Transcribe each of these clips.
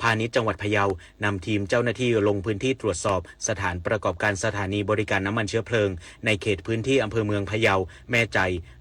พาณิชย์จังหวัดพะเยานำทีมเจ้าหน้าที่ลงพื้นที่ตรวจสอบสถานประกอบการสถานีบริการน้ำมันเชื้อเพลิงในเขตพื้นที่อำเภอเมืองพะเยา แม่ใจ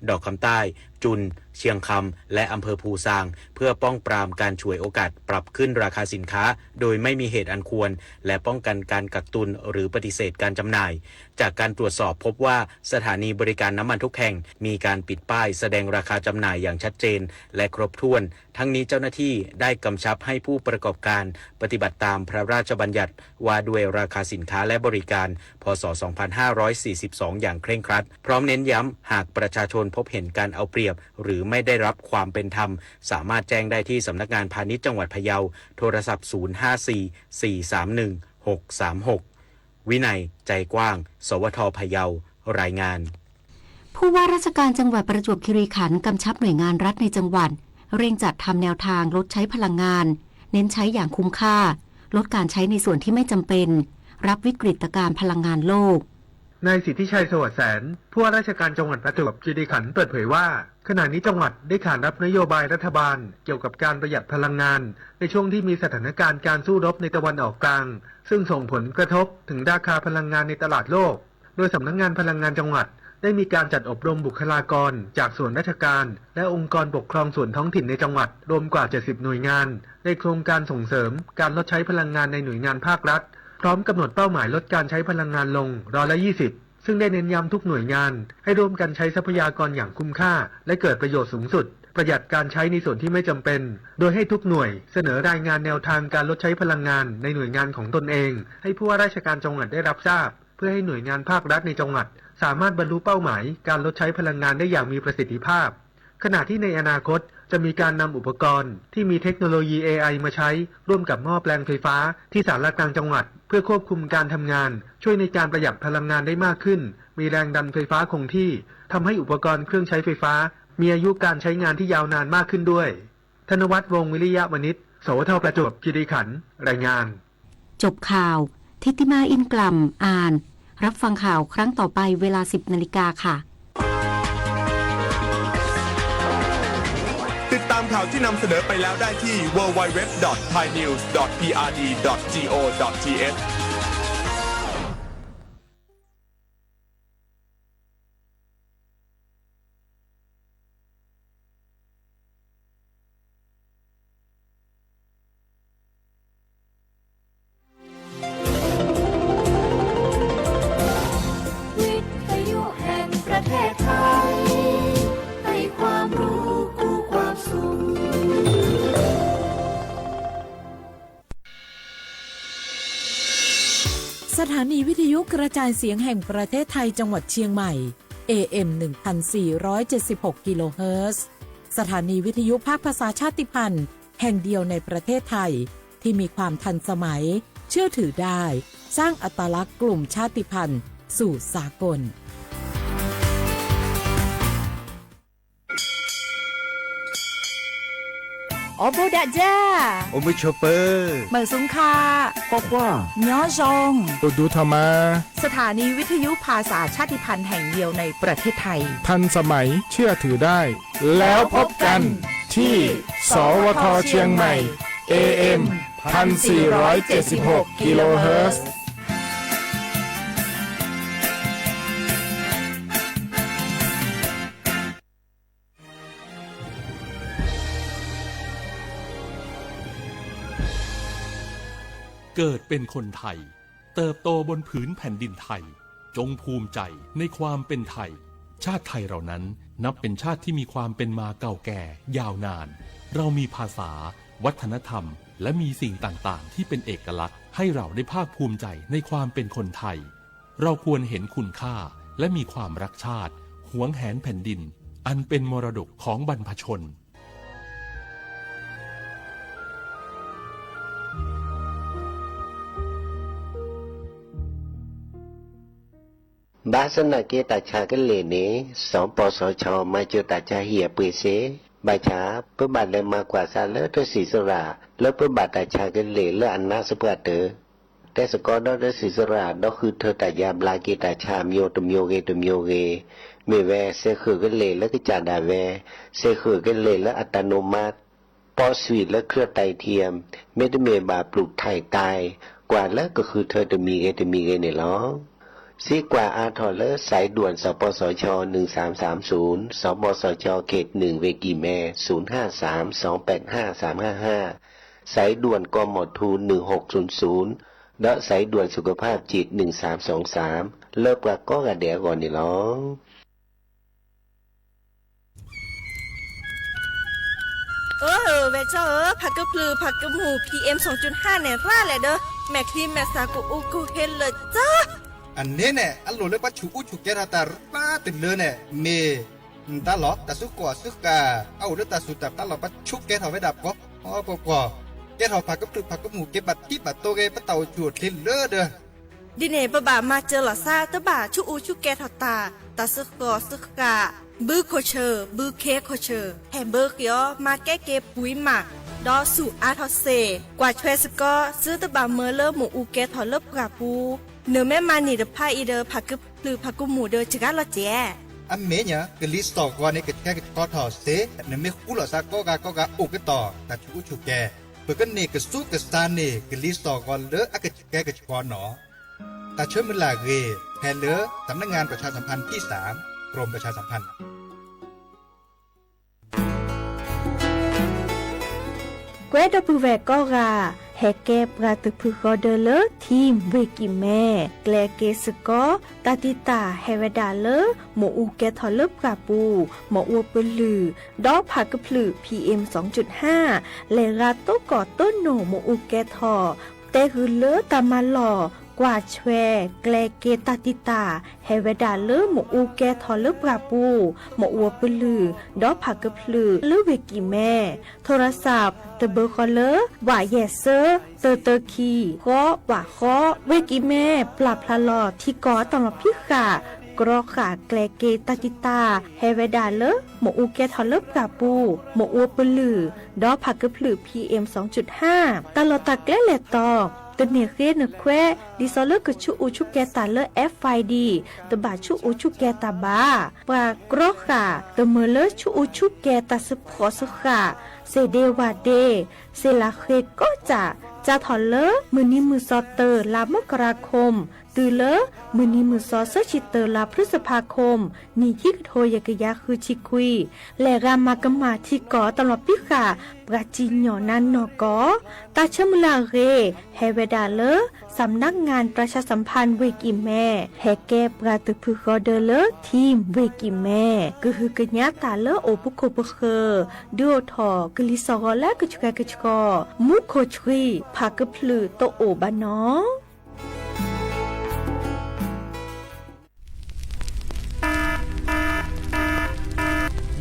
ดอกคำใต้ จุน เชียงคำ และอำเภอภูซาง เพื่อป้องปรามการฉวยโอกาสปรับขึ้นราคาสินค้าโดยไม่มีเหตุอันควร และป้องกันการกักตุนหรือปฏิเสธการจำหน่าย จากการตรวจสอบพบว่าสถานีบริการน้ำมันทุกแห่งมีการปิดป้ายแสดงราคาจำหน่ายอย่างชัดเจนและครบถ้วน ทั้งนี้เจ้าหน้าที่ได้กำชับให้ผู้ประกอบการปฏิบัติตามพระราชบัญญัติว่าด้วยราคาสินค้าและบริการ พ.ศ. สองพันห้าร้อยสี่สิบสอง อย่างเคร่งครัด พร้อมเน้นย้ำ หากประชาชนพบเห็นการเอาเปรียบ หรือไม่ได้รับความเป็นธรรม สามารถแจ้งได้ที่สำนักงานพาณิชย์จังหวัดพะเยา โทรศัพท์ ศูนย์ห้าสี่ สี่สามหนึ่ง หกสามหก วินัย ใจกว้าง สวท พะเยา รายงาน ผู้ว่าราชการจังหวัดประจวบคีรีขันธ์กำชับหน่วยงานรัฐในจังหวัด เร่งจัดทำแนวทางลดใช้พลังงาน เน้นใช้อย่างคุ้มค่า ลดการใช้ในส่วนที่ไม่จำเป็น รับวิกฤตการณ์พลังงานโลก นายสิทธิชัย สวัสดิ์แสน ผู้ว่าราชการจังหวัดประจวบคีรีขันธ์เปิดเผยว่า ขณะนี้จังหวัดได้ขานรับนโยบายรัฐบาลเกี่ยวกับการประหยัดพลังงาน ในช่วงที่มีสถานการณ์การสู้รบในตะวันออกกลาง ซึ่งส่งผลกระทบถึงราคาพลังงานในตลาดโลก โดยสำนักงานพลังงานจังหวัดได้มีการจัดอบรมบุคลากรจากส่วนราชการ และองค์กรปกครองส่วนท้องถิ่นในจังหวัดรวมกว่า เจ็ดสิบ หน่วยงาน ในโครงการส่งเสริมการลดใช้พลังงานในหน่วยงานภาครัฐ พร้อมกำหนดเป้าหมายลดการใช้พลังงานลงร้อยละ ยี่สิบ ซึ่งได้เน้นย้ำทุกหน่วยงานให้ร่วมกันใช้ทรัพยากรอย่างคุ้มค่า และเกิดประโยชน์สูงสุด ประหยัดการใช้ในส่วนที่ไม่จำเป็น โดยให้ทุกหน่วยเสนอรายงานแนวทางการลดใช้พลังงานในหน่วยงานของตนเอง ให้ผู้ว่าราชการจังหวัดได้รับทราบ เพื่อให้หน่วยงานภาครัฐในจังหวัดสามารถบรรลุเป้าหมายการลดใช้พลังงานได้อย่างมีประสิทธิภาพ ขณะที่ในอนาคตจะมีการนำอุปกรณ์ที่มีเทคโนโลยี เอไอ มาใช้ร่วมกับหม้อแปลงไฟฟ้าที่ศาลากลางจังหวัด เพื่อควบคุมการทำงาน ช่วยในการประหยัดพลังงานได้มากขึ้น มีแรงดันไฟฟ้าคงที่ ทำให้อุปกรณ์เครื่องใช้ไฟฟ้ามีอายุการใช้งานที่ยาวนานมากขึ้นด้วย ธนวัฒน์ วงศ์วิริยะวณิช สวท ประจวบคีรีขันธ์ รายงาน จบข่าว ทิติมา อินกล่ำ อ่าน รับฟังข่าวครั้งต่อไปเวลา สิบนาฬิกาค่ะ ติดตามข่าวที่นำเสนอไปแล้วได้ที่ ดับเบิลยู ดับเบิลยู ดับเบิลยู ดับเบิลยู ดอท ไทยนิวส์ ดอท พีอาร์ดี ดอท จี โอ ดอท ที เอช วิทยุแห่งประเทศไทย ให้ความรู้คู่ความสุข สถานีวิทยุกระจายเสียงแห่งประเทศไทยจังหวัดเชียงใหม่ เอ เอ็ม หนึ่งพันสี่ร้อยเจ็ดสิบหก กิโลเฮิรตซ์ สถานีวิทยุภาคภาษาชาติพันธุ์แห่งเดียวในประเทศไทย ที่มีความทันสมัย เชื่อถือได้ สร้างอัตลักษณ์กลุ่มชาติพันธุ์สู่สากล အိၣ်ဘူးဒီးယၤ အိၣ်မုာ်ဆိးပၢၤ မုာ်ဆူၣ်ခါ ကွၢ်ကွၢ် ညီယုၢ် အိၣ်ဒူထီၣ်မး สถานีวิทยุภาษาชาติพันธุ์แห่งเดียวในประเทศไทย ทันสมัย เชื่อถือได้ แล้วพบกัน ที่ สวท เชียงใหม่ เอ เอ็ม พันสี่ร้อยเจ็ดสิบหก กิโลเฮิรตซ์ เกิดเป็นคนไทย เติบโตบนผืนแผ่นดินไทย จงภูมิใจในความเป็นไทย ชาติไทยเรานั้นนับเป็นชาติที่มีความเป็นมาเก่าแก่ยาวนาน เรามีภาษา วัฒนธรรม และมีสิ่งต่างๆ ที่เป็นเอกลักษณ์ ให้เราได้ภาคภูมิใจในความเป็นคนไทย เราควรเห็นคุณค่า และมีความรักชาติ หวงแหนแผ่นดิน อันเป็นมรดกของบรรพชน ဘၣ်ဆၣ်သနာ်က့ တၢ်ဆါကလ့ၢ်န့ၣ် စီၤပီစီၤဆီ မၤစၢၤတၢ်ဆါဟံၣ်အပှ့ၤစ့ၢ်, ဘၣ်ဆၣ် ပဘၣ်လဲၤမၤကွၢ်ဆၢလၢတၢ်စံၣ်စိၤရၣ် လၢပဘၣ်တၢ်ဆါကလ့ၢ်လၢအနါစပှၢ်တၢၢ် တဲစ့ၢ်ကီးဒီးတၢ်စံၣ်စိၤရၣ် ဒီးဃုထၢတၢ်ယါဘျါက့ၤတၢ်ဆါ မျိုးတမျိုးဂ့ၤတမျိုးဂ့ၤ, မ့ၢ်ဝဲ စဲဃုာ်ကလ့ၢ်လၢကစၢ်ဒၣ်ဝဲ, စဲဃုာ်ကလ့ၢ်လၢအတၢ်နိးမါ ပီၣ်စွံးလၢ เครือไตเทียม မ့တမ့ၢ်ဘၣ် ပลูกถ่ายไต ကွၢ်လၢကဃုထၢတမံၤဂ့ၤတမံၤဂ့ၤန့ၣ်လီၤ. စ့ကွၢ်အါထီၣ်လၢ สายด่วน สปสช หนึ่งสามสามศูนย์ สปสช เขตหนึ่ง เวกิแม ศูนย์ห้าสาม สองแปดห้า สามห้าห้า สายด่วน กมธ หนึ่งหกศูนย์ศูนย์ ဒီး สายด่วนสุขภาพจิต หนึ่งสามสองสาม လၢပှၤကိးဂၤဒဲးအဂီၢ်န့ၣ်လီၤ. အၢ ဝဲၢ်ကၠီဧၢ, ဖးကဖျၢၣ်ဖးကမူၣ် PM สองจุดห้า န့ၣ် ရၣ်လဲၣ်ဒီး မဲာ်ချံမဲာ်သၣ်ကအိၣ်ကဟ့လၢာ်ကၠီ. အန့ၣ်န့ၣ် အလိၣ်လၢပှၤဆူးအူဆူးကဲထီၣ်တၢ်ရၣ်တလၢန့ၣ် မ့ၢ် တၢ်လီၢ် တၢ်စုကဝဲၤစုဃာ် အအိၣ်လၢတၢ်စူၢ်တၢ်ဖျါလီၤ. ပှၤဆူးကဲထီၣ်ဝဲဒၣ်ပှၤ ပှၤ ပှၤ ကဲထီၣ်ဖးကဖျၢၣ်ဖးကမူၣ် ကဲဘၣ်တံၢ်ဘၣ်တီဂ့ၤ ပတၢ်အိၣ်ဆူၣ်အိၣ်ချ့လၢဒီး ဒ်န့ၣ် ပဘၣ်မၤစၢၤလီၤသး တဘၣ်ဆူးအူဆူးကဲထီၣ်တၢ်, တၢ်စုကဝဲၤစုဃာ်, ဘုခိၣ်ဆၢၣ် ဘုခ့ခိၣ်ဆၢၣ် ဟဲဘၢဃံအီၤ မၤကဲက့ၤပှံၤမး, ဒီးဆူးအါထီၣ်စ့ၢ်, ကွၢ်ဆွဲစ့ၢ်ကီး သုတဘၣ်မၢလၢမ့ၣ်အူကဲထီၣ်လၢပှၢ်ပူၤ, နမ့ၢ်မၤန့ၢ်တဖၣ်အံၤဒီး ဖးကဖျၢၣ်ဖးကမူၣ်ဒီးစှၤလီၤစဲး. အမ့ၢ်ညါ ကလံၤစိးဂီၤန့ၣ် ကဆှဲကဆှီထီၣ်စ့ၢ်, နမ့ၢ်ဃူလိာ်သးကိးဂၤကိးဂၤအိၣ်ကတီၢ် တၢ်ဆူးအူဆူးကဲ, ပကန့ၢ်ကဆူးကဆါန့ၢ် ကလံၤစိးဂီၤလၢအကဆှဲကဆှီနီၤ. တၢ်ဆၢမုၢ်လၢ်အဂ့ၢ် ဖဲလၢ สำนักงานประชาสัมพันธ์ที่สาม กรมประชาสัมพันธ์ ကွဲဒီပုၢ်ဝဲၢ်ကိးဂၤ, ဟဲကဲပှၤတဖုဃီဒၢလၢ ထံၣ်ဝ့ၢ်ကံၣ်မဲ, ကျဲၤက့ၤစ့ၢ်ကီး တၢ်တံာ်တာ်ဟဲဝဲဒၣ်လၢ မ့ၣ်အူကဲထီၣ်လၢပှၢ်ပူၤ, မ့ၣ်အူပလုၢ်, ဒီးဖးကဖျၢၣ် PM สองจุดห้า, လဲၤဂၤတိၢ်ကီၢ်တိၢ်နိၣ်မ့ၣ်အူကဲထီၣ်, တဲဂုာ်လၢတၢ်မၤလီၢ်, ကွၢ်ဆွဲ, ကျဲၤက့ၤတၢ်တံာ်တာ် ဟဲဝဲဒၣ်လၢမ့ၣ်အူကဲထီၣ်လၢပှၢ်ပူၤ, မ့ၣ်အူပလုၢ်, ဒီးဖးကဖျၢၣ်လၢဝ့ၢ်ကံၣ်မဲ, ထိရစး တဘၢဃီလၢ ဝးယဲၢ်စၢ တၢတၢခံ ဃီ ဝးဃီ, ဝ့ၢ်ကံၣ်မဲ ပျၢ်ဖျါလီၤထံကီၢ်အတၢ်လီၤဖံးဃာ်, ကြီဃာ်ကျဲၤက့ၤတၢ်တံာ်တာ် ဟဲဝဲဒၣ်လၢ မ့ၣ်အူကဲထီၣ်လၢပှၢ်ပူၤ, မ့ၣ်အူပလုၢ်, ဒီးဖးကဖျၢၣ် PM สองจุดห้า, တၢ်လီၢ်တၢ်ကျဲလဲၤတီၤ, တန့ၢ်ဃ့နခွဲး, ဒ်သိးလၢကဆူးအူဆူးကဲတၢ်လၢ FID, တဘၣ်ဆူးအူဆူးကဲတၢ်ဘၣ်. ပှၤကြီဃာ် တမၢလၢဆူးအူဆူးကဲတၢ် စ့ၢ်ကီးစ့ၢ်ကီး, စ့ၢ်ဒ့ဝးဒ့, စ့ၢ်လၢဃ့ကိးစၢ်, စးထီၣ်လၢ မုၢ်နံၤမုၢ်သီ တၢ လါ มกราคม, တုၤလၢ မုၢ်နံၤမုၢ်သီ သၢဆံတၢ လါ พฤษภาคม, နံၣ်ခံကထိယဲၢ်ကယၤဃုဆံခွံ, လဲၤဂၤမၤကမၣ်ထံကီၢ်တၢ်လီၤဖံးဃာ် ပှၤစံၣ်ညီၣ်နါနီၢ်ကီၢ်, တၢ်ဆၢမုၢ်လၢ်အဂ့ၢ် ဟဲဝဲဒၣ်လၢ สำนักงานประชาสัมพันธ์ ဝ့ၢ်ကံၣ်မဲ, ဟဲကဲပှၤတဖုဃီဒၢလၢ ထံၣ်ဝ့ၢ်ကံၣ်မဲ, ကဟုကညးတၢ်လၢအိၣ်ပခိၣ်ပဃၢၤ, ဒုးအိၣ်ထီၣ်ကလံၤစိးဂီၤလၢအကဆှဲကဆှီ, မူခိၣ်ဆှံ ဖးကဖျၢၣ်တအိၣ်ဘၣ်နီၤ.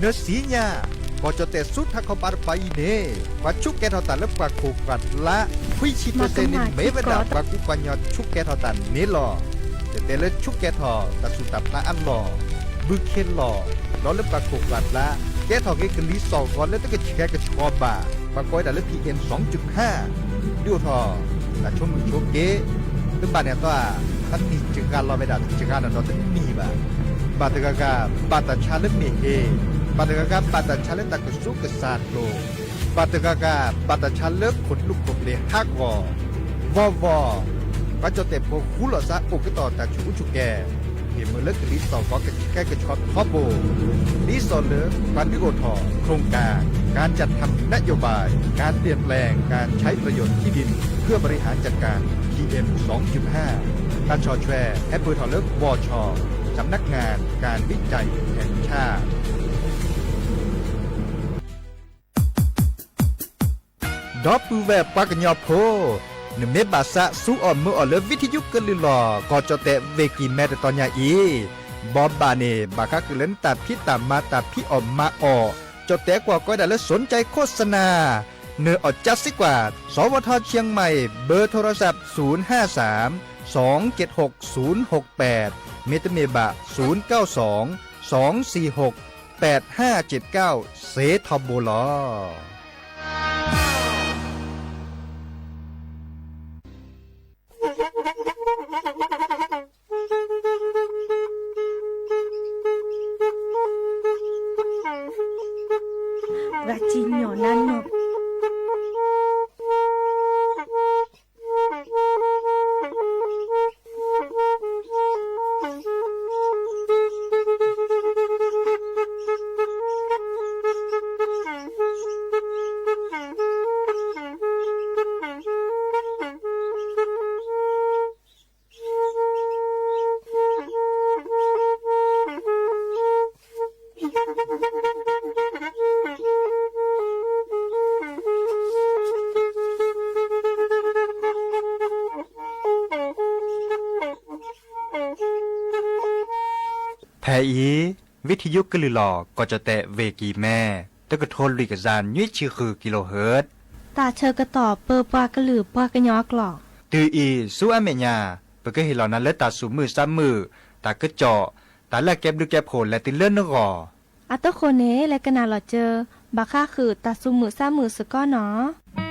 နသ့ၣ်ညါ, ကီၢ်ကၠီၣ်တဲၣ်ဆူထးခီပၤတပၤအံၤန့ၣ် ပှၤဆူးကဲထီၣ်တၢ်လၢပှၢ်ခိၣ်ပှၢ်လါ ခွံဆံတစဲးန့ၣ် မ့ၢ်ဝဲဒၣ်ပှၤကူပှၤကညီဆူးကဲထီၣ်တၢ်န့ၣ်လီၤ. တဲတဲလၢဆူးကဲထီၣ်တၢ်ဆူၣ်တၢ်ဖျါအလီၢ်, ဘုခ့လီၢ်, ဒီးလၢပှၢ်ခိၣ်ပှၢ်လါ ကဲထီၣ်က့ၤကလံၤစိးဂီၤလၢတကဆှဲကဆှီဘၣ်, ပှၤကိးဝဲဒၣ်လၢ PM สองจุดห้า, ဒုးအိၣ်ထီၣ် တၢ်ဆိမိၣ်ဆိက့, တဘၣ်န့ၣ်အသီဧါ, တၢ်မ့ၢ်စှၤလီၤဝဲဒၣ်တစှၤနီၢ်ဒီးတမံၤဘၣ်. ဘၣ်တဂၤဂၤ ဘၣ်တၢ်ဆါလၢမ့ၢ်ဟ့, ဘၣ်တဂၤဂၤ ဘၣ်တၢ်ဆါလၢတၢ်ကဆူးကစၢ်ဒိၣ်, ဘၣ်တဂၤဂၤ ဘၣ်တၢ်ဆါလၢခိၣ်ကျူခိၣ်ပျ့ၤဟးဂီၤ, ဂီၤဂီၤ, ပှၤကၠီၣ်တဲၣ်ဖိဃူလိာ်သးအိၣ်ကတီၢ်တၢ်ဆူးအူဆူးကဲ, ဟ့ၣ်မုာ်လၢကလံၤစိးဂီၤကဆှဲကဆှီထီဘိ, ဒ်သိးလၢ ပှၤဒုးအိၣ်ထီၣ် โครงการ การจัดทำนโยบาย การเปลี่ยนแปลงการใช้ประโยชน์ที่ดินเพื่อบริหารจัดการ PM สองจุดห้า တၢ်ဆီၣ်ထွဲ ဟဲပၢၢ်ထီၣ်လၢ บช สำนักงานการวิจัยแห่งชาติ ဒီပုၢ်ဝဲၢ်ပှၤကညီဖိ, နမ့ၢ်ဘၣ်သး ဆူအီၣ်မုာ်အီၣ်လၢ ဝံထယုကလုၢ်လီၢ် ကီၢ်ကၠီၣ်တဲၣ်ဝ့ၢ်ကံၢ်မဲတတီၤညါအံၤ, ဘီဘၣ်န့ၣ် ဘၣ်ဃးဃုာ်လၢနတၢ်ဖံးတၢ်မၤတၢ်ဖံးအီၣ်မၤအီၣ်, ကၠီၣ်တဲၣ်ကွီၢ်ကိးဝဲဒၣ်လၢ สนใจโฆษณา နအီၣ်ကၠါစ့ကွၢ် สวท เชียงใหม่ เบอร์โทรศัพท์ ศูนย์ห้าสาม สองเจ็ดหก ศูนย์หกแปด မ့တမ့ၢ်ဘၣ် ศูนย์เก้าสอง สองสี่หก แปดห้าเจ็ดเก้า စ့ထီဘိလီၤ. ပှၤစံၣ်ညီၣ်နါနီၢ် ဖဲအံၤ ဝံထံယုကလုၢ်လီၤ ကီၢ်ကၠီၣ်တဲၣ် ဝ့ၢ်ကံၢ်မဲ တကထိလွံၢ်ကယၤနွံဆံဃုကံလိဟၢၣ် တၢ်ဆၢကတီၢ်ပၢပှၤကလုာ်ပှၤကညီအကျိာ် တုၤအံၤဆူအမဲာ်ညါ ပကဟ့ၣ်လီၤနၤလၢတၢ်သူၣ်မုာ်သးမုာ် တၢ်ကစီၣ် တၢ်လၢအကဲဘျုးကဲဖှိၣ်လဲၤတုၤလၢနဂီၢ် အတဃိန့ၣ် လဲၤကနၣ်လီၤစၢၤ ဘၣ်ဃးဃုာ်တၢ်သူၣ်မုာ်သးမုာ်စ့ၢ်ကီးနီၤ. ပှၤ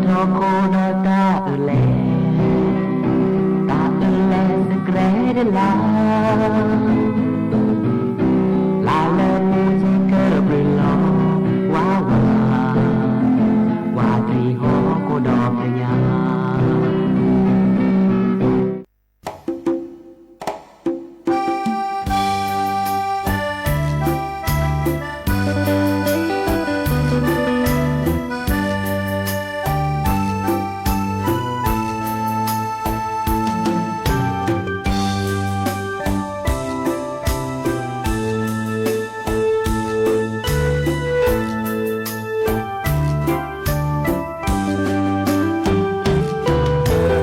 ထီခိၣ်ဒီးတၢ်အုးလဲၣ်, တၢ်အုးလဲၣ်စကြဲတလါ, လၢလၢမူကဲကဘျုးလီၤဝါဝါ, ဝါတံၢ်ဟီၣ်ခိၣ်ဒီးကညး က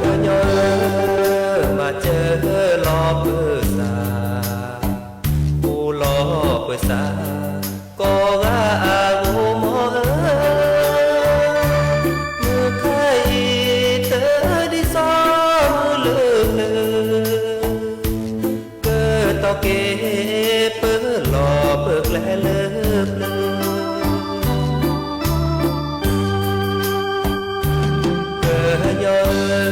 ညီဧၢ, မၤစၢၤလီၤပသး, ပူၤလီၤပသး, ကိးဂၤအဂီၢ်မီၢ်ဧၢ, မုၢ်ခါအံၤတဒ်သိးမုၢ်လၢလၢ ကတီၢ်က့ၤ ပလီၢ်ပကျဲလၢပျၢၤ, ကညီဧၢ,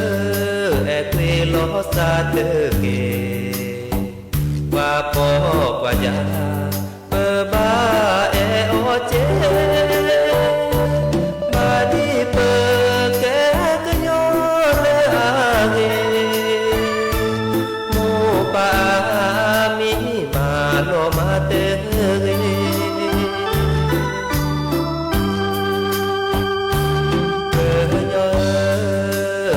အဲၣ်ကွံာ်လီၤသးတက့ၢ်, ပှၤဖှီၣ်ပှၤယာ် ပဘၣ်အဲၣ်အီၤစ့ၢ်, ဘၣ်ဒ်ပကဲကညီလၢအဂ့ၤ, မိၢ်ပၢ်အမံၤမၤလီၤမၤတဂ့ၤ, ကညီဧၢ,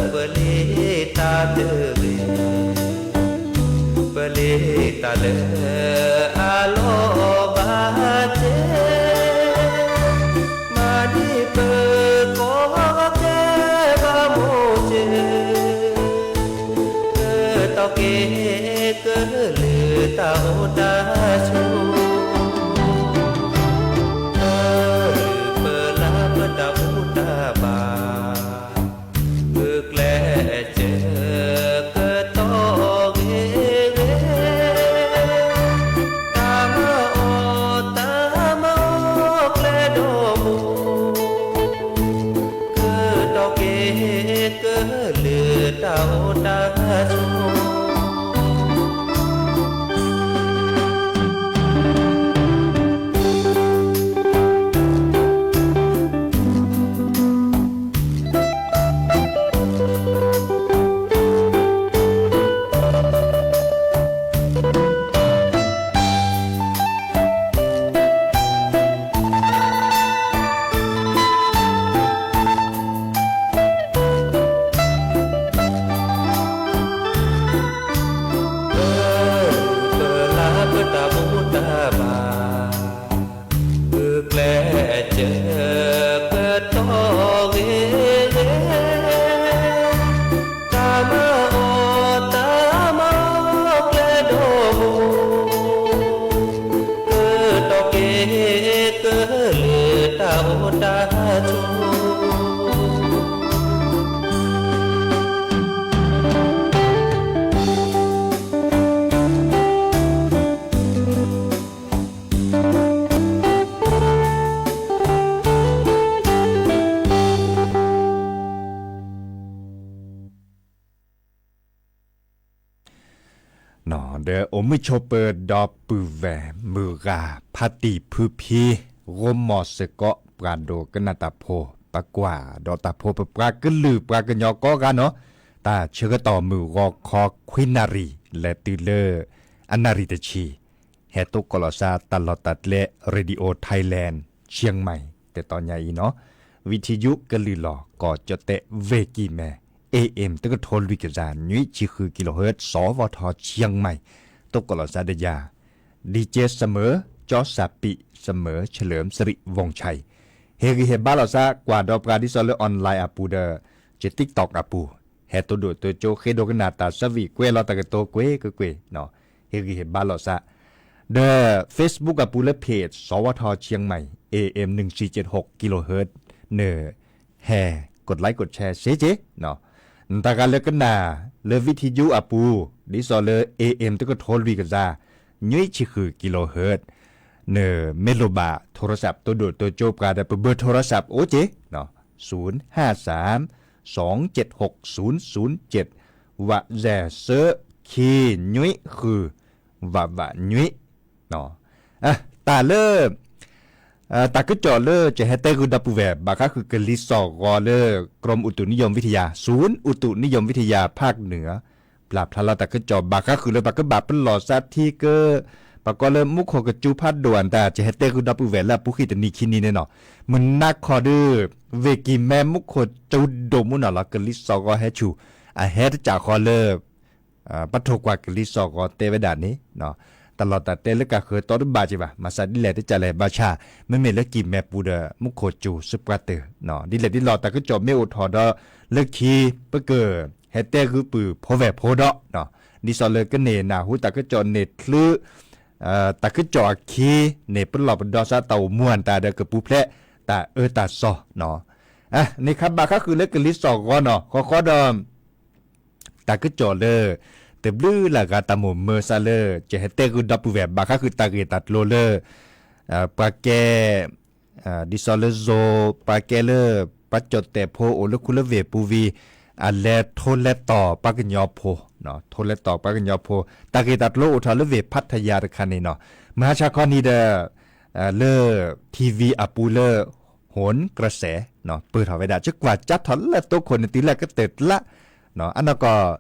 ပလံၤတၢ်တဂ့ၤ ပလံၤတၢ်လၢအလီၤဘၣ်စ့ၢ်, မၤဒ်ပကိးဂၤကဲဘၣ်မိၢ်စ့ၢ်, ကတီၢ်က့ၤကလုၢ်တၢ်အိၣ်တၢ်ဆိး, ပလုၢ်ပလၢ်ပတၢ်ဘူၣ်တၢ်ဘါ ဂုာ်ကျဲးစၢး ကတီၢ်ဂ့ၤဂ့ၤ, တၢ်မၤအီၣ်တၢ်မၤအီၣ်ကျဲဒီးဘိ, ကတီၢ်က့ၤကလုၢ်တၢ်အိၣ်တၢ်ဆိး ပလၢ်ပတၢ်ဘူၣ်တၢ်ဘါ, ဂုာ်ကျဲးစၢး ကတီၢ်ဂ့ၤဂ့ၤ, တၢ်မၤအီၣ်တၢ်မၤအီၣ်ကျဲဒီးဘိ, ကတီၢ်က့ၤကလုၢ်တၢ်အိၣ်တၢ်ဆိး ဒီးအိၣ်မုာ်ဆိးပၢၤဒီပုၢ်ဝဲၢ်မုၢ်ဂၤ ဖါတံၢ်ဖုဖံ ဂိၢ်မီၢ်စ့ၢ်ကီး ပှၤဒိကနၣ်တၢ်ဖိ ပကွၢ်ဒီးတၢ်ဖိ ပပှၤကလုာ်ပှၤကညီကိးဂၤနီၤ, တၢ်ဆၢကတီၢ်မုၢ်ဂီၤခီခွံနၣ်ရံၣ် လဲၤတုၤလၢ အနၣ်ရံၣ်တဆံ ဟဲတိကိးလီၤစၢ်တၢ်လီၢ်တၢ်ကျဲ Radio Thailand Chiang Mai တတီၤညါအံၤနီၤ, ဝံထံယုကလုၢ်လီၤ ကီၢ်ကၠီၣ်တဲၣ် ဝ့ၢ်ကံၢ်မဲ เอเอ็ม တကထိလွံၢ်ကယၤ နွံဆံဃု กิโลเฮิรตซ์ สวท เชียงใหม่ သုးကိးလီၤစၢ်ဒီးယၤ ดีเจ เสมอ จอสปี เสมอ เฉลิมสิริ วงชัย ဟ့ၣ်ဂံၢ်ဟ့ၣ်ဘါလီၤစၢ် ကွၢ်ဒီးပှၤဒ်သိးလၢ online အပူၤဒီး က TikTok အပူၤ ဟဲတိၢ်ဒိၣ်တိၢ်ကၠိ ဃ့ဒိကနၣ်တၢ်ဆၢဝံၤ ကွဲးလီၤတၢ်ကတိၤကွ့ၢ်ကွ့ၢ်ကွ့ၢ် ဟ့ၣ်ဂံၢ်ဟ့ၣ်ဘါလီၤစၢ် ဒီး Facebook အပူၤလၢ เพจ สวท เชียงใหม่ เอเอ็ม หนึ่งสี่เจ็ดหก กิโลเฮิรตซ์ နၢ ဟဲ กดไลค์ กดแชร์ စ့ၢ်ကီး နတၢ်ဂၤလၢကနၣ် လၢ วิทยุ အပူၤ ဒ်သိးလၢ เอเอ็ม တကထိလွံၢ်ကယၤ နွံဆံဃု กิโลเฮิรตซ์ နမ့ၢ်လိၣ်ဘၣ် โทรศัพท์ တိၢ်ဒိၣ်တိၢ်ကၠိပှၤဒီး ပ เบอร์โทรศัพท์ အိၣ်က့ၤ ศูนย์ห้าสาม สองเจ็ดหก ศูนย์ศูนย์เจ็ด ဝးစဲး သၢ ခံ နွံ ဃု ဝးဝး နွံ တၢ်လၢ တၢ်ကစီၣ်လၢကဟဲတဲဂုာ်ဒီပုၢ်ဝဲၢ် ဘၣ်ဃးဃုာ်ကလံၤစိးဂီၤလၢ กรมอุตุนิยมวิทยา ศูนย์อุตุนิยมวิทยาภาคเหนือ ပျၢ်ဖျါလီၤတၢ်ကစီၣ် ဘၣ်ဃးဃုာ်လၢပကဘၣ်ပလီၢ်စးထံက ပကိးလၢမူခိၣ်ကစူၤဖးဒိၣ်အတၢ် ကဟဲတဲဂုာ်ဒီပုၢ်ဝဲၢ်လၢအပူၤဃံတနံၤခံနံၤန့ၣ်နီၤ မုၢ်နၤခီဒီး ဝ့ၢ်ကံၢ်မဲမူခိၣ်ကစူၤဒိၣ်မးနီၤလီၤ ကလံၤစိးဂီၤဟဲဆူၣ် အဟဲတကးဃီလၢ ပထိၣ်ကွၢ်ကလံၤစိးဂီၤတဲဝဲဒၣ်န့ၣ် တၢ်လီၢ်တၢ်တဲလၢကဃၢၤတီတဘၣ်က့ၤဘၣ် မၤစၢ်ဒ်လဲၣ်တကးလဲၣ် ဘၣ်ဆၣ် မ့မ့ၢ်လၢကံၢ်မဲပူၤဒီး မူခိၣ်ကစူၤစပှၢ်တၢၢ် ဒ်လဲၣ်ဒ်လဲၣ်တၢ်ကစီၣ်မ့ၢ်အိၣ်ထီၣ်ဒီး လၢခံ ပက ဟဲတဲဂုာ်ပုၢ်ဖိဝဲၢ်ဖိဒီး ဒ်သိးလၢကန့ၢ်နၢ်ဟူတၢ်ကစီၣ်န့ၣ်ချုး တၢ်ကစီၣ်အခံန့ၣ် ပလီၢ်ပဒီစးတၢ်အိၣ်မူအတၢ်ဒီးကပူၤဖျဲး တၢ်အၢတၢ်သီ န့ၣ်ခါဘၣ်ဃးဃုာ်လၢကလံၤစိးဂီၤနီၤ ဃီဃီဒီး တၢ်ကစီၣ်လၢ တဘျုးလၢ်ဂၤတၢ်မိၣ်မၢစးလၢ ကဟဲတဲဂုာ်ဒီပုၢ်ဝဲၢ် ဘၣ်ဃးဃုာ်တၢ်ဂ့ၢ်တၢ်ကျိၤလၢ ပှၤကဲ ဒ်သိးလၢ zone ပှၤကဲလၢ ပှၤကၠီၣ်တဲာ်ဖိအိၣ်လၢခူလၢဝ့ၢ်ပူၤဝံၤ အလဲၤထိလဲၤတီၢ်ပှၤကညီဖိ ထိလဲၤတီၢ်ပှၤကညီဖိ တၢ်ဂ့ၢ်တၢ်ကျိၤအိၣ်ထီၣ်လၢဝ့ၢ်ဖးထယၤတခါန့ၣ်နီၤ မဟါဆါခီနံၤဒီး လၢ TV အပူၤလၢ โหนกระแส ပၢၢ်ထီၣ်ဝဲဒၣ် ကကွၢ်ကၠါထီၣ်လၢတိခိၣ်န့ၣ်တုၤလၢကတၢၢ်ကျါ အနီၢ်ကီၢ်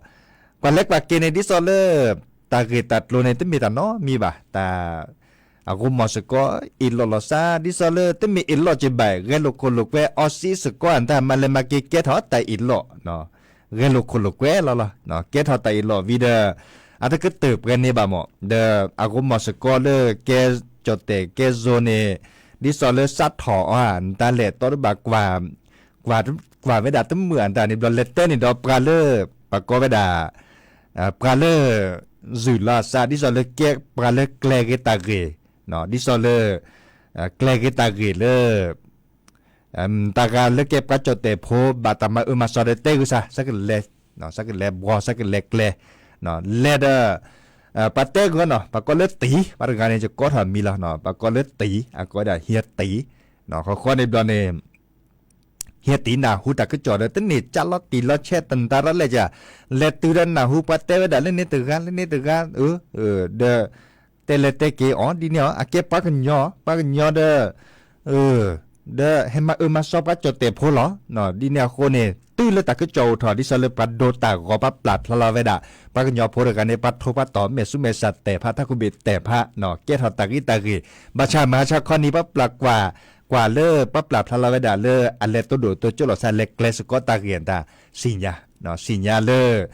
ကွၢ်လဲၤကွၢ်က့ၤန့ၣ် ဒ်သိးလၢ တၢ်ဂ့ၢ်တၢ်ကျိၤန့ၣ် တမ့ၢ်တၢ်နီတမံၤဘၣ် တၢ် အဂီၢ်မီၢ်စ့ၢ်ကီး အ့ၣ်လိာ်လီၤစး ဒ်သိးလၢတမ့ၢ်အ့ၣ်လိာ်က့ၤဘၣ် ဂဲၤလိာ်ခိၣ်လိာ်ကွဲ အီစံစ့ၢ်ကီးအတၢ် မၤလဲၤမၤက့ၤကဲထီၣ်တၢ်အ့ၣ်လိာ် ဂဲၤလိာ်ခိၣ်လိာ်ကွဲလီၤလီၤ ကဲထီၣ်တၢ်အ့ၣ်လိာ်ဝံၤဒီး အတကတၢၢ်ပှဲၤန့ၢ်ဘၣ်မး ဒီးအဂီၢ်မီၢ်စ့ၢ်ကီးလၢကဲကၠီၣ်တဲာ်ကဲ zone န့ၣ် ဒ်သိးလၢစးထီၣ်အီၤ နတၢ်လဲၤတီတဘၣ် ကွၢ် ကွၢ်ဝဲဒၣ်တမုာ်အတၢ်န့ၣ်ဘျီ လဲၤတဲန့ၣ်ဒီးပှၤလၢ ပကိးဝဲဒၣ် ပှၤလၢ စူၤလီၤအသးဒ်သိးလၢကဲပှၤလၢကျဲၤဂ့ၤတၢ်ဂ့ၢ် ဒ်သိးလၢ ကျဲၤဂ့ၤတၢ်ဂ့ၢ်လၢ တၢ်ဂၤလၢကဲပှၤကၠီၣ်တဲာ်ဖိ ဘၣ်တၢ်မၤအၢမၤစီဒီးတဲဂ့ၤစၢ် စးကလဲၤ စးကလဲၤဘှီ စးကလဲၤကျဲၤ လဲၤဒီး ပှၤတဲဂ့ၤနီၤ ပှၤကိးလၢတံၤ ပှၤတဂၤန့ၣ် ယကိးထီၣ်မံၤလီၤ ပှၤကိးလၢတံၤ အကိးဝဲဒၣ်ဟံးတံၤ ဃီဃီန့ၣ်ဘျီန့ၣ် ဟံးတံၤနၢ်ဟူတၢ်ကစီၣ်ဒီး တန့ၢ်ကၠါလီၤတံၢ်လီၤဆဲးတနတၢ်ရၣ်လဲၣ်ယၤ လဲၤတုၤဒီးနၢ်ဟူပှၤတဲဝဲဒၣ်လၢန့ၣ်တဂၤ လၢန့ၣ်တဂၤ ဒီး တဲလဲၤတဲက့ၤအီၤ ဒ်န့ၣ်အီၤ အကဲပှၤကညီ ပှၤကညီဒီး ဒီးဟဲမၤအၢမၤစီပှၤကၠီၣ်တဲာ်ဖိလီၤ. ဒ်န့ၣ်အဃိန့ၣ် တုၤလၢတၢ်ကစီၣ်အိၣ်ထီၣ် ဒ်သိးလၢပှၤဒိတၢ်ဂီၤ ပှၤပျၢ်ဖျါလီၤဝဲဒၣ် ပှၤကညီဖိတဂၤန့ၣ် ပှၤထိပှၤတီၢ် မဲာ်ဆူမဲာ်ဆှးတဲာ်ဖး တၢ်ကူၣ်ဘ့ၣ်တဲာ်ဖး ကဲထီၣ်တၢ်ဂံၢ်တၢ်ဂ့ၢ် ဘၣ်ဆၣ်မဟါဆါခီနံၤ ပှၤပျၢ်ကွၢ် ကွၢ်လၢ ပှၤပျၢ်ဖျါလီၤဝဲဒၣ်လၢ အလဲၤတိၢ်ဒိၣ်တိၢ်ကၠိၣ်လီၤစၢ် လဲၤကျဲၤစ့ၢ်ကီးတၢ်ဂ့ၢ်အတၢ် သ့ၣ်ညါ သ့ၣ်ညါလၢ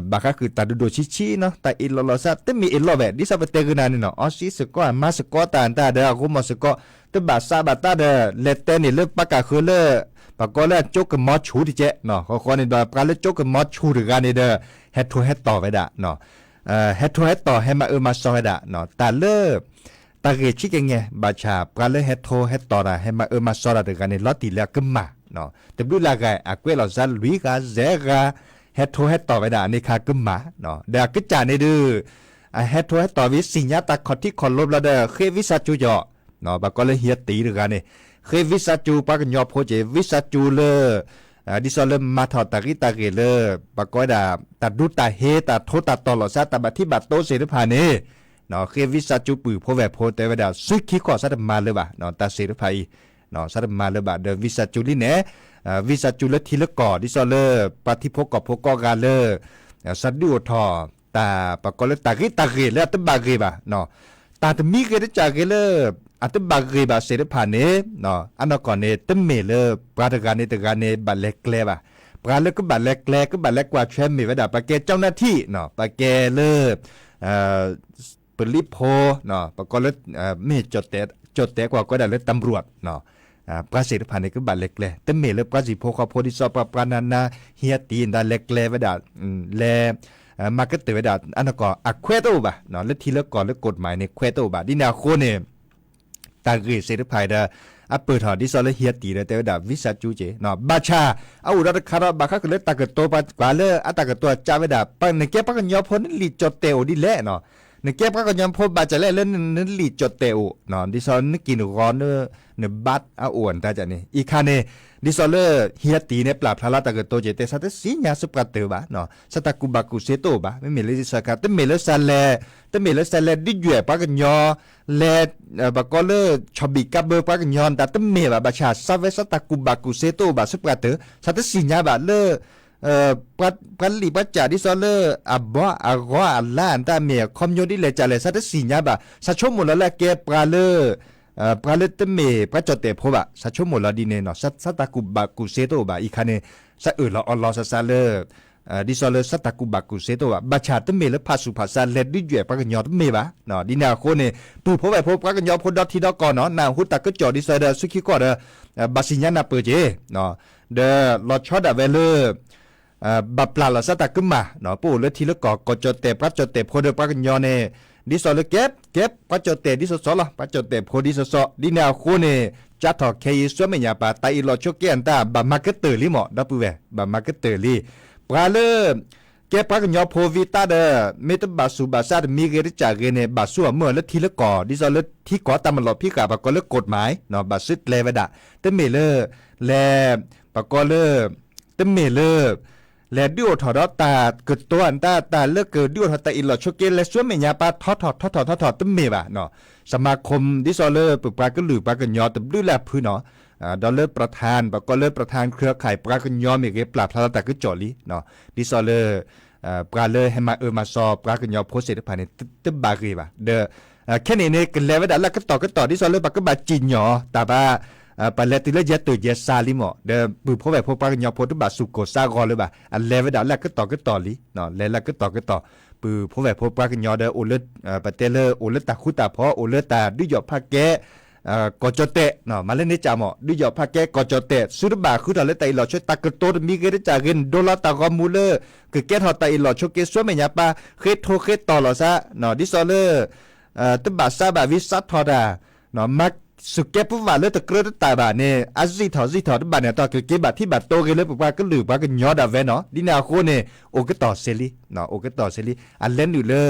ဘၣ်ဃးဃုာ်တၢ်ဒိၣ်ဒိၣ်ဆံးဆံးနီၤ တၢ်အ့ၣ်လိာ်လီၤစၢ် တမ့ၢ်အ့ၣ်လိာ်ဘၣ် ဒ်သိးပတဲဂုာ်နၤန့ၣ်နီၤ အီစံစ့ၢ်ကီး အမါစ့ၢ်ကီးတၢ်အတၢ်ဒီး အဂိၢ်မီၢ်စ့ၢ်ကီး တဘၣ်စးဘၣ်တၢ်ဒီး လဲၤတဲန့ၣ်လၢပှၤကၢ်ဃၢၤလၢ ပှၤကိးလၢအကၠိကမီၤဆူၣ်တကဲး ဃီဃီန့ၣ်ဒီး ပှၤလၢကၠိကမီၤဆူၣ်တဂၤန့ၣ်ဒီး ဟဲထိၣ်ဟဲတီၢ်ဝဲဒၣ် ဟဲထိၣ်ဟဲတီၢ် ဟဲမၤအၢမၤစီဝဲဒၣ် တၢ်လၢ တၢ်ဂ့ၢ်ဆံးကညဲ ဘၣ်ဆၣ် ပှၤလၢဟဲထိၣ်ဟဲတီၢ်တၢ် ဟဲမၤအၢမၤစီတၢ်တဂၤန့ၣ် လီၤတံၢ်လၢအကမၢ် တဘျုးလၢ်ဂၤ အကွဲးလီၤစၢ်လွံၢ်ဂၤ ယဲၢ်ဂၤ ဟဲထိၣ်ဟဲတီၢ်ဝဲဒၣ် အန့ၣ်ခါကမၢ် ဒီးအကစၢ်န့ၣ်ဒုး အဟဲထိၣ်ဟဲတီၢ်ဝံၤ သ့ၣ်ညါတၢ်ခီၣ်ထံးခီၣ်လိၤဘျီဒီး ဃ့ဝံသးစူၤကီး ပှၤကိးလၢဟံးတံၤတဂၤန့ၣ် ဃ့ဝံသးစူၤ ပှၤကညီဖိက့ၤ ဝံသးစူၤလၢ ဒ်သိးလၢမၤထီၣ်တၢ်ဂံၢ်တၢ်ဂ့ၢ်လၢ ပှၤကိးဝဲဒၣ် တၢ်ဒူတၢ်ဟ့ တၢ်ထိၣ်တၢ်တီၢ်လီၤစၢ် တၢ်ဘၣ်ထံးဘၣ်တိစ့ၢ်တဖၣ်န့ၣ် ဃ့ဝံသးစူၤပုၢ်ဖိဝဲၢ်ဖိတဲဝဲဒၣ် စုခံခီၣ် စးတမၤလၢၤဘၣ် တၢ်စ့ၢ်တဖၣ်အံၤ စးတမၤလၢၤဘၣ် ဒီးဝံသးစူၤလံန့ၣ် ဝံသးစူၤလၢထံလၢကီၢ် ဒ်သိးလၢ ပှၤထံဖိကီၢ်ဖိကိးဂၤလၢ စးဒုးအိၣ်ထီၣ် တၢ် ပှၤကိးလၢတၢ်ဂ့ၢ်တၢ်ဂ့ၢ်လၢအတဘၣ်ဂ့ၤဘၣ် တၢ်တမံၤဂ့ၤတစၢ်ဂ့ၤလၢ အတဘၣ်ဂ့ၤဘၣ်စ့ၢ်တဖၣ်န့ၣ် အနီၢ်ကီၢ်န့ၣ် တမ့ၢ်လၢ ပှၤတဂၤန့ၣ်တဂၤန့ၣ် ဘၣ်လဲၤကျဲၤဘၣ်. ပှၤလၢကဘၣ်လဲၤကျဲ ကဘၣ်လဲၤကွၢ်ထွဲမ့ၢ်ဝဲဒၣ် ပှၤကဲကၠီနၢထံၣ် ပှၤကဲလၢ ပလံၤဖိ ပကိးလၢ မ့ၢ် ကၠီၣ်တဲာ်ကွၢ်ကီးဒၣ်လၢ ตำรวจ ပှၤသ့ၣ်တဖၣ်န့ၣ် ကဘၣ်လဲၤကျဲ တမ့ၢ်လၢပှၤစံၣ်ဖိဃီဖိ ဒ်သိးပှၤပှၤနးနး ဟံးတံၢ်ဒၣ်လဲၤကျဲဝဲဒၣ် လဲၤ မၤကတၢၢ်ဝဲဒၣ်အနီၢ်ကီၢ် အခွဲးတအိၣ်ဘၣ် လၢထံလၢကီၢ်လၢ กฎหมาย န့ၣ် ခွဲးတအိၣ်ဘၣ် ဒ်န့ၣ်အဃိန့ၣ် တၢ်ဂ့ၢ်သ့ၣ်တဖၣ်ဒီး အပၢၢ်ထီၣ်ဒ်သိးလၢဟံးတံၢ်ဒီးတဲဝဲဒၣ် visa ကၠူက့ၤ ဘၣ်ဆၣ် အအိၣ်ဒီးတခါဒီး ဘၣ်ဃးက့ၤလၢတၢ်ကတိၤပှၤလၢအတၢ်ကတိၤအကၢ်ဝဲဒၣ် နကဲပှၤကညီဖိနလံာ်ကၠီၣ်တဲာ်အိၣ်ဒ်လဲၣ် နကဲပှၤကညီဖိဘၣ်ဆၣ်လဲၣ်လၢနလံာ်ကၠီၣ်တဲာ်အိၣ် ဒ်သိးနက့ၤနဂီၤ နဘၣ်အအိၣ်အတၢ်န့ၣ် အံၤခါန့ၣ် ဒ်သိးလၢ ဟံးတံၢ်န့ၣ် ပျၢ်ဖျါလီၤတၢ်ကတိၤက့ၤ တဲဆါတသ့ၣ်ညါစ့ၢ်ပှၤတၢၢ်ဘၣ် ဆၢတၢ်ကူၣ်ဘၣ်ကူၣ်စ့တအိၣ်ဘၣ် မ့မ့ၢ်လၢစခါ တမ့ၢ်လၢစးလဲၤ တမ့ၢ်လၢစးလဲၤဒုးယွဲၣ်ပှၤကညီ လဲၤ ပှၤကိးလၢ ဆီၣ်ဘံၣ်ကးဘၢပှၤကညီ တၢ်တမ့ၢ်ဘၣ် ဘၣ်ဆၣ် ဆၢဝဲဆၢတၢ်ကူၣ်ဘၣ်ကူၣ်စ့တအိၣ်ဘၣ်စ့ၢ်ပှၤတၢၢ် ဆၢတသ့ၣ်ညါဘၣ်လၢ ပှၤလံၣ်ပှၤစၢ်ဒ်သိးလၢ အဘီအဂီၤအလါအတၢ်မ့ၢ်အခီပညီဒ်လဲၣ်ကလဲၣ် ဆၢတသ့ၣ်ညါဘၣ် ဆၢဆိကမိၣ်လီၤလၢအကဲပှၤလၢ ပှၤလၢတမ့ၢ်ပှၤကၠီၣ်တဲာ်ဖိဘၣ် ဆၢဆိကမိၣ်လီၤဒ်န့ၣ် ဆၢတၢ်ကူၣ်ဘၣ်ကူၣ်စ့တအိၣ်ဘၣ် အံၤခါန့ၣ် ဆၢအၢၣ်လီၤအီလီၤစးစးလၢ ဒ်သိးလၢဆၢတၢ်ကူၣ်ဘၣ်ကူၣ်စ့တအိၣ်ဘၣ် ဘၣ်ဆၣ်တမ့ၢ်လၢဖးဆူၣ်ဖးစးလဲၤဒုးယွဲၣ်ပှၤကညီတမ့ၢ်ဘၣ် ဒ်န့ၣ်အဃိန့ၣ် ပုၢ်ဖိဝဲၢ်ဖိပှၤကညီဖိဒီထံဒီကီၢ်နီၤ နၢ်ဟူတၢ်ကစီၣ်ဒ်သိးဒီး ဆူခံကီၢ်ဒီး ဘၣ်စံၣ်ညါနၢ်ပၢၢ်က့ၤ ဒီးလီၤဆီဒၣ်ဝဲလၢ ဘၣ်ပျၢ်လီၤစၢ်တၢ်ကမၣ် ပအိၣ်လၢထံလၢကီၢ် ကီၢ်ကၠီၣ်တဲာ် ပှၤကၠီၣ်တဲာ်ဖိဒီးပှၤကညီန့ၣ် ဒ်သိးလၢကဲ ကဲပှၤကၠီၣ်တဲာ်ဒ်သိးသိးလီၤ ပှၤကၠီၣ်တဲာ်ဖိဒ်သိးသိး ဒ်န့ၣ်အဃိန့ၣ် ကၠါထီၣ်ခဲအံၤ ဆူမဲာ်ညါပၤ တၢ်အ့ၣ်လိာ်ဆိးက့အတၢ် ဘၣ်မၤကတၢၢ်လံမး ဒီပုၢ်ဝဲၢ် ဘၣ်မၤကတၢၢ်လံ ပှၤလၢ ကဲပှၤကညီဖိဝံၤတၢ်ဒီး မ့ၢ်တဘၣ်ဆူၣ်ဘၣ်ဆါတမံၤဂ့ၤတစၢ်ဂ့ၤန့ၣ် ဘၣ်ဆူၣ်အမုၢ်လၢထံလၢကီၢ် ဒ်သိးလၢထံကီၢ်တၢ်မၤလီၢ်ဖံးဃာ် ပှၤကိးလၢ กฎหมาย ဘၣ်စုကျဲဝဲဒၣ် တမ့ၢ်လၢ လဲၤ ပှၤကိးလၢ တမ့ၢ်လၢ လဲၤဒုးအိၣ်ထီၣ်ဒီးတၢ်ကတိၤအတၢ် တၢ်လၢကဒုးအိၣ်ထီၣ်တၢ်အ့ၣ်လိာ်ဆိးက့ လဲၤဆူမဲာ်ညါပၤ ထီထီၣ်ထီထီၣ်ထီထီၣ် တမ့ၢ်ဘၣ် စမၤခီၣ် ဒ်သိးလၢပပှၤကလုာ်ပှၤကညီတဘျုးလၢအဖုနီၤ ဒီးလၢ ประธาน ပှၤကိးလၢ ประธานเครือข่าย ပှၤကညီမ့ၢ်ဂ့ၤ ပျၢ်ဖျါလီၤတၢ်ကစီၣ်လံ ဒ်သိးလၢ ပှၤလၢဟဲမၤအၢမၤစီၤပှၤကညီဖိသ့ၣ်တဖၣ်န့ၣ် တဘၣ်ဂ့ၤဘၣ် ဒီး ခဲန့ၣ်န့ၣ် ကလဲၤဝဲဒၣ်လၢအကတီၢ်ကတီၢ် ဒ်သိးလၢပကဘၣ်စံၣ်ညီၣ်တၢ်ဘၣ် ပလဲၤတုၤလၢယဲၢ်တုၤယဲၢ်စါလံမး ဒီးပုၢ်ဖိဝဲၢ်ဖိပှၤကညီဖိတဘၣ်ဆူၣ်ကိၢ်ဆါဂီၤလၢၤဘၣ် အလဲၤဝဲဒၣ်လၢအကတီၢ်ကတီၢ်လံ လဲၤလၢအကတီၢ်ကတီၢ် ပုၢ်ဖိဝဲၢ်ဖိပှၤကညီဒီးအိၣ်လၢ ပတဲလၢအိၣ်လၢတၢ်ဃူတၢ်ဖိး အိၣ်လၢတၢ်ဒုးယီၣ်ဖးကဲ ကီၢ်ကၠီၣ်တဲာ် မၤလၢန့ၣ်ကၢ်မး ဒုးယီၣ်ဖးကဲကီၢ်ကၠီၣ်တဲာ် ဆူတဘၣ်ဃုထီၣ်လၢတၢ်အ့ၣ်လိာ်ဆိး တၢ်ကတိၤတမံၤဂ့ၤတစၢ်ဂ့ၤန့ၣ် ဒိလီၤတၢ်ဂီၤမူလၢ ကကဲထီၣ်တၢ်အ့ၣ်လိာ်ဆိးက့ ဆူမဲာ်ညါပၤ ဃ့ထိဃ့တီၤလီၤစၢ် ဒ်သိးလၢ တဘၣ်စးဘၣ်ဝံၤစးထီၣ်တၢ် မၤစူၢ်ကဲပဝးလၢတကြၢးတတၢ်ဘၣ်န့ၣ် အစံၣ်ထီၣ်စံၣ်ထီၣ် တဘၣ်န့ၣ်တီၢ် ကက့ၤဘၣ်ထံၣ်ဘၣ်တိၤဂ့ၤလၢပပှၤကလုာ်ပှၤကညီဒၣ်ဝဲနီၤ ဒ်န့ၣ်အဃိန့ၣ် အိၣ်ကတီၢ်စ့လံ အိၣ်ကတီၢ်စ့လံ အလဲၤနုာ်လၢ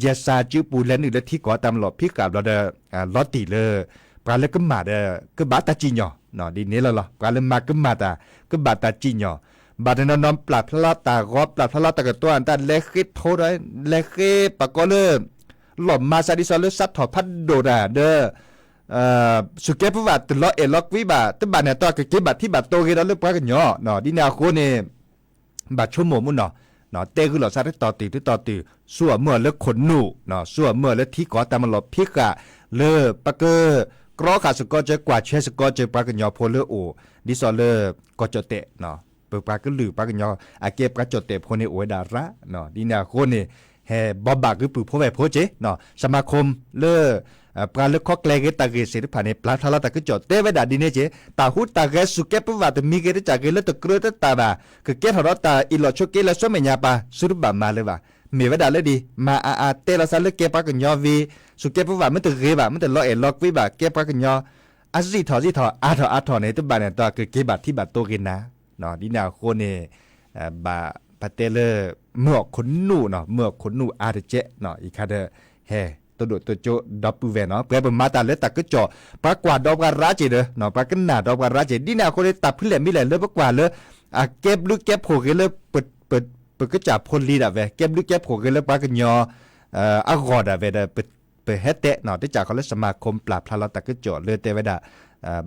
ယဲၢ်စါစုပူၤ လဲၤနုာ်လၢထံကီၢ်တၢ်မၤလီၢ်ဖံးဃာ်ဘျီဒီး လီၤတံၢ်လၢ ပှၤလၢကမၣ်ဒီး ကဘၣ်တၢ်စံၣ်ညီၣ် ဒ်န့ၣ်လီၤလီၤ ပှၤလၢမၤကမၣ်တၢ် ကဘၣ်တၢ်စံၣ်ညီၣ် ဘၣ်တနီၤနီၤပျၢ်ဖျါလီၤတၢ်ဂီၤ ပျၢ်ဖျါလီၤတၢ်ကတိၤအတၢ် လဲၤဃ့ထိဒီး လဲၤဃ့ပှၤကိးလၢ လီၤမၤစၢ်ဒ်သိးလၢစးထီၣ်ဖးဒိၣ်တၢ်ဒီး စူၢ်ကဲပဝးတလီၤအဲၣ်လီၤကွံဘၣ် တဘၣ်န့ၣ်တီၢ် ကက့ၤဘၣ်ထံၣ်ဘၣ်တိၤဂ့ၤဒီးလၢပှၤကညီ ဒ်န့ၣ်အဃိန့ၣ် ဘၣ်ဆိကမိၣ်မုၢ်နီၤ တဲဂုာ်လီၤစၢ်တတီၤတုၤတတီၤတုၤ ဆူအမုၢ်အီၤလၢခိၣ်နူာ် ဆူအမုၢ်အီၤလၢထံကီၢ်တၢ်မၤလီၢ်ဖံးဃာ် လၢပက ကြီဃာ်စ့ၢ်ကီးစ့ၢ် ကွၢ်ထွဲစ့ၢ်ကီးစ့ၢ် ပှၤကညီဖိလၢအိၣ် ဒ်သိးလၢ ကီၢ်ကၠီၣ်တဲာ် ပပှၤကလုာ်ပှၤကညီ အကဲပှၤကၠီၣ်တဲာ်ဖိန့ၣ်အိၣ်ဝဲဒၣ်ရၣ် ဒ်န့ၣ်အဃိန့ၣ် ဟဲဘိးဘၣ်က့ၤပုၢ်ဖိဝဲၢ်ဖိက့ၤ စမၤခီၣ်လၢ ပှၤလၢခီကျဲဂ့ၤတၢ်ဂ့ၢ်သ့ၣ်တဖၣ်န့ၣ် ပျၢ်ဖျါလီၤတၢ်ကစီၣ်တဲဝဲဒၣ်ဒ်န့ၣ်က့ၤ တၢ်ဟူးတၢ်ဂဲၤစူၢ်ကဲပဝးတမံၤဂ့ၤတစၢ်ဂ့ၤ လၢတကြၢးတတၢ်ဘၣ် ကကဲထီၣ်ဒီးတၢ်အ့ၣ်လိာ်ဆိးက့လၢဆူမဲာ်ညါပၤ ဆူတဘၣ်မၤလၢၤဘၣ် မ့ၢ်ဝဲဒၣ်လၢဒ် မၤအါအါတဲလီၤစၢ်လၢကဲပှၤကညီဝံၤ စူၢ်ကဲပဝးမ့ၢ်တဂ့ၤဘၣ် မ့ၢ်တလီၤအဲၣ်လီၤကွံဘၣ် ကဲပှၤကညီ အစံၣ်ထီၣ်စံၣ်ထီၣ် အါထီၣ်အါထီၣ်န့ၣ် တဘၣ်န့ၣ်တီၢ် ကက့ၤဘၣ်ထံၣ်ဘၣ်တိၤဂ့ၤနၤ ဒ်န့ၣ်အဃိန့ၣ် ဘၣ်ပတဲလၢ မုၢ်အီၣ်ခိၣ်နူာ်နီၤ မုၢ်အီၣ်ခိၣ်နူာ်အါတကဲး အံၤခါဒီး ဟဲ တိဒိၣ်တိကၠိ ဒီပုၢ်ဝဲၢ်နီၤ ပှဲၤပမၤတၢ်လၢတၢ်ကစီၣ် ပှၤကွၢ်ဒီးပှၤရၣ်က့ၤဒီး ပှၤကနၣ်ဒီးပှၤရၣ်က့ၤ ဒ်န့ၣ်အဃိန့ၣ် တၢ်ဖုလဲၣ်မံၤလဲၣ်လၢပကွၢ်လၢ အကဲဘျုးကဲဖှိၣ်ဂ့ၤလၢ ပကစၢ်ဖိလံၤဒၣ်ဝဲ ကဲဘျုးကဲဖှိၣ်ဂ့ၤလၢပှၤကညီ အဂီၢ်ဒၣ်ဝဲဒီး ပဟဲတဲနီၤ တစၢ်ခီလၢ စမၤခီၣ်ပျၢ်ဖျါလီၤတၢ်ကစီၣ်လၢတဲဝဲဒၣ်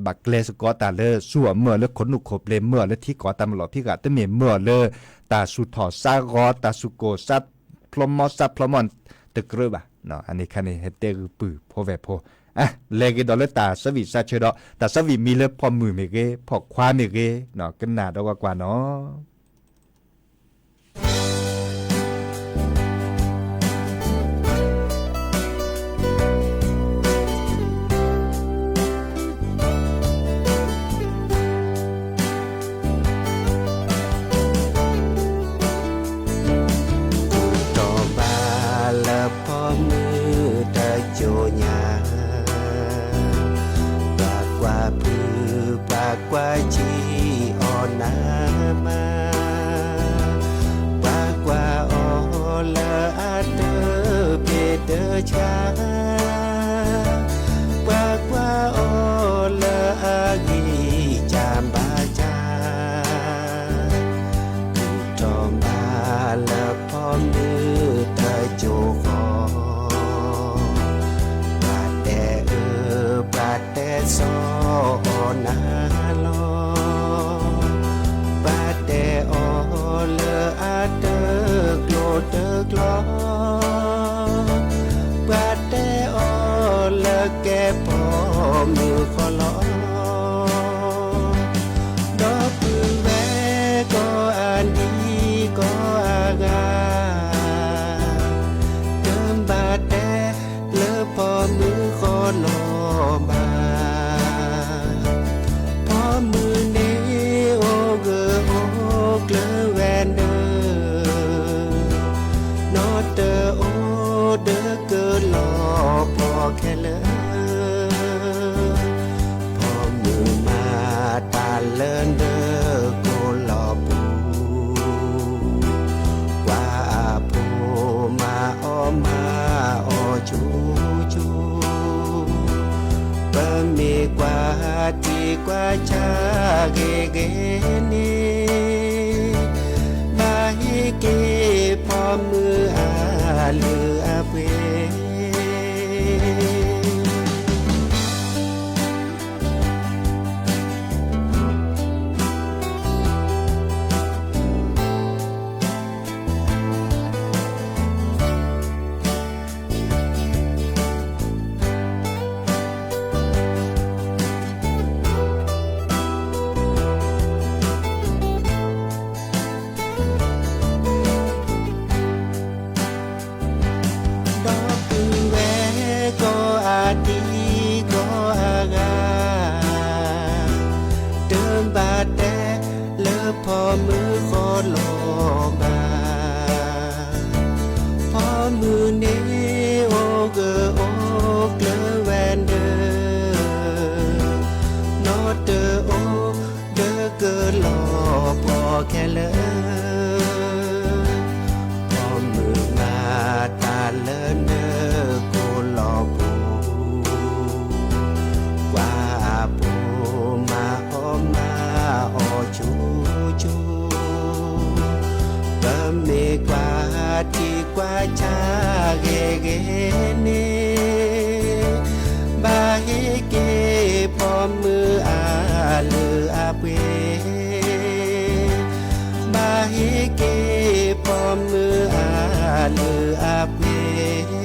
ဘၣ်ကျဲစ့ၢ်ကီးတၢ်လၢဆူအမုၢ်အီၤလၢခိၣ်နူာ်ခိၣ်ပျ့ၤ မုၢ်အီၤလၢထံကီၢ်တၢ်မၤလီၢ်ဖံးဃာ် တမ့ၢ်မုၢ်အီၤလၢ တၢ်ဆူၣ်ထီၣ်စါဂီၤ တၢ်စူၢ်ကိၢ်စါဖျီမီၢ်စါဖျီမီၢ်တကြၢးဘၣ် အန့ၣ်ခါန့ၣ် ဟဲတဲဂုာ်ပုၢ်ဖိဝဲၢ်ဖိ လဲၤက့ၤဒီးလၢတၢ်ဆၢဝံၣ်ဆၢဆၢဒီး တၢ်ဆၢဝံၣ်မံၤလၢဖီမုၢ်မ့ၢ်ဂ့ၤ ဖီခွါမ့ၢ်ဂ့ၤ, ကနၣ်ဒီးကွၢ်ကွၢ်နီၤ. ကူၣ်ထီၣ်ဘၣ်လၢဖီမုၢ်တစိၤညါ, ပှၤကွၢ်ဖုပှၤကွၢ်ဆံးအီၤနးမး, ပှၤကွၢ်အီၤလၢအတဘ့ၣ်တဆါ, ပှၤကွၢ်အီၤလၢအဂံၢ်စၢ်ဘါစၢ်, ကူၣ်ထီၣ်ဘၣ်လၢဖီမုၢ်တစိၤဃီ, ပှၤတဲအၢပှၤတဲသီအီၤနၤလီၤ, ပှၤတဲအီၤလၢအတကျိၤတကျီ, ပှၤတဲအီၤလၢကဲဖီမုၢ်ဃီလီၤ. ဒီပုၢ်ဝဲၢ်ကိးအဒံကိးအဂၤ, တဘၣ်တဲလၢဖီမုၢ်ဃီလီၤဘၣ်, ဖီမုၢ်န့ၣ်အိၣ်ဂၢၢ်အိၣ်ကျၢၤဝဲဒၣ်, နီတအိၣ်ဒီးကလီၤပှီၢ်ခဲလၢာ်, ဖီမုၢ်မၤတၢ်လၢနကိာ်လီၤပူၤ, ကွၢ်အဖိမၤအီၣ်မၤအီၣ်ဆူၣ်ဆူၣ်, ပမ့ၢ်ကွၢ်ထံကွၢ်ဆးဂ့ၤဂ့ၤန့ၣ်, ဘၣ်ဟ့ၣ်က့ၤဖီမုၢ်အလုၢ်အပှ့ၤ. ဒီပုၢ်ဝဲၢ်ကိးအဒံကိးအဂၤ, တဘၣ်တဲလၢဖီမုၢ်ဃီလီၤဘၣ်, ဖီမုၢ်န့ၣ်အိၣ်ဂၢၢ်အိၣ်ကျၢၤဝဲဒၣ်, နီတအိၣ်ဒီးကလီၤပှီၢ်ခဲလၢာ်, ဖီမုၢ်မၤတၢ်လၢနကိာ်လီၤပူၤ, ကွၢ်အဖိမၤအီၣ်မၤအီၣ်ဆူၣ်ဆူၣ်, ပမ့ၢ်ကွၢ်ထံကွၢ်ဆးဂ့ၤဂ့ၤန့ၣ်, ဘၣ်ဟ့ၣ်က့ၤဖီမုၢ်အလုၢ်အပှ့ၤ, ဘၣ်ဟ့ၣ်က့ၤဖီမုၢ်အလုၢ်အပှ့ၤ.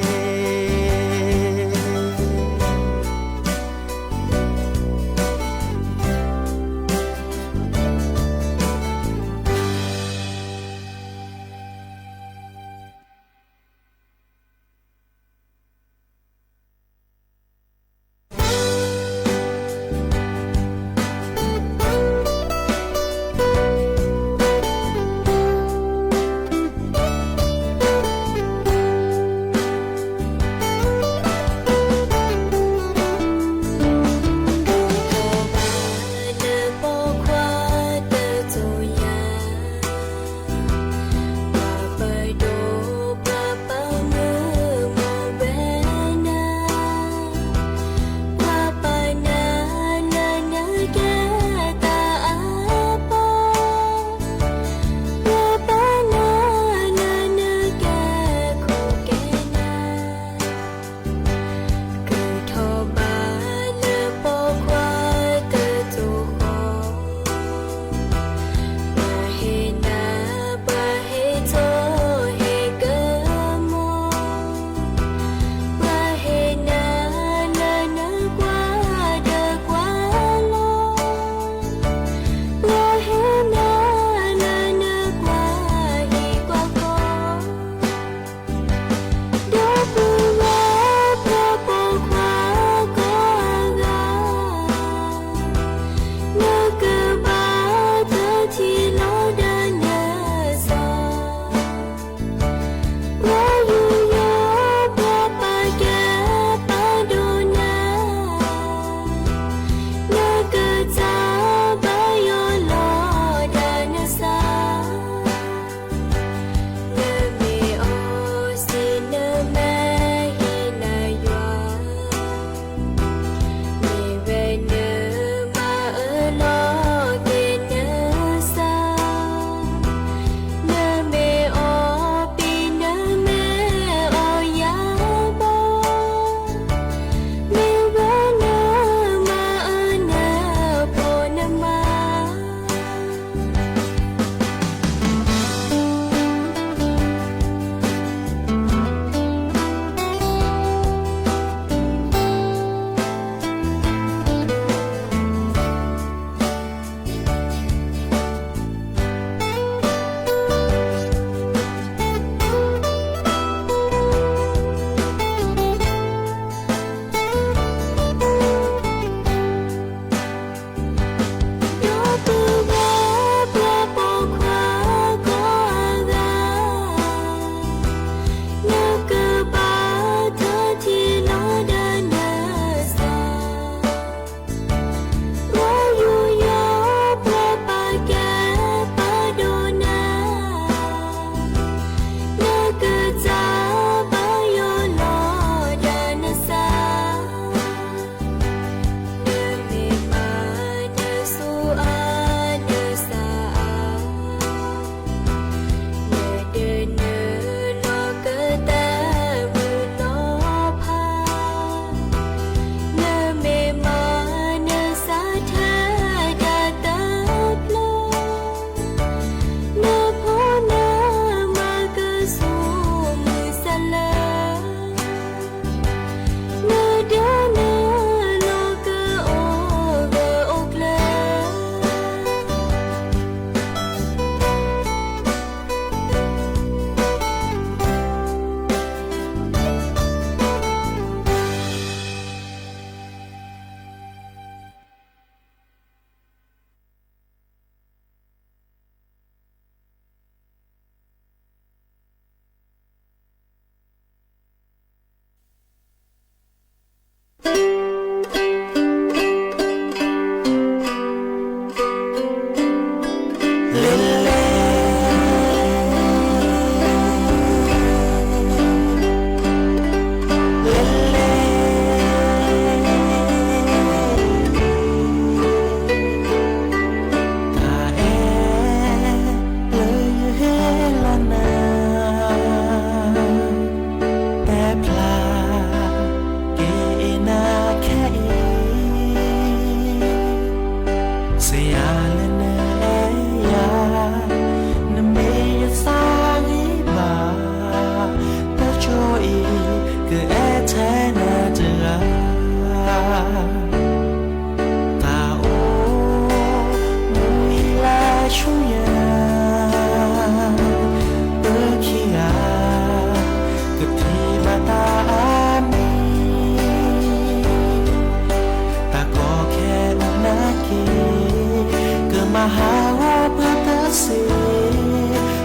ဟးဂီၤပှၤသၢဆံ,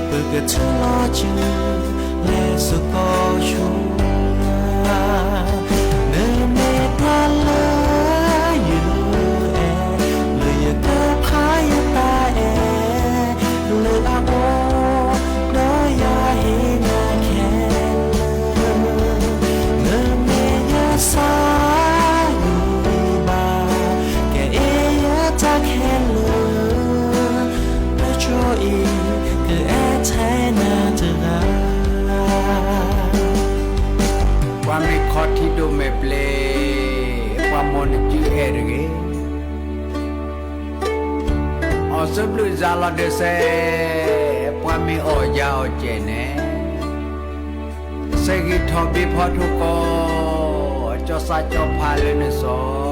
ပကထံၣ်လီၤစုလဲၤစ့ၢ်ကီးဆူနၤ, နမ့ၢ်ပှၤလၢယအဲၣ်, လၢယကဖးယသးအဲၣ်, လၢအအိၣ် ဒီးယၤဟ့ၣ်နၤခဲလၢာ်, နမ့ၢ်ယစၢ်ဂံၢ်ဘါ, ကအဲၣ်ယတၢ်ခဲလၢာ်, တကၠိအံၤ ကအဲၣ်ထဲနၤတဂၤ. ပှၤမ့ၢ်ခီထံဒိၣ်မဲာ်ဘျဲၣ်, ပှၤမိၢ်နစုအဲၣ်တဂ့ၤ. အီၣ်စၢဘျုးစၢ်လီၤဒၢးစဲး, ပှၤမ့ၢ်အီၣ်ယၤအီၣ်ကဲးန့ၣ်, စဲးဂံၢ်ထီၣ်ဘ့ဖီထိၣ်ကီး, ကၠီစးကၠီဖးလၢနစီၤ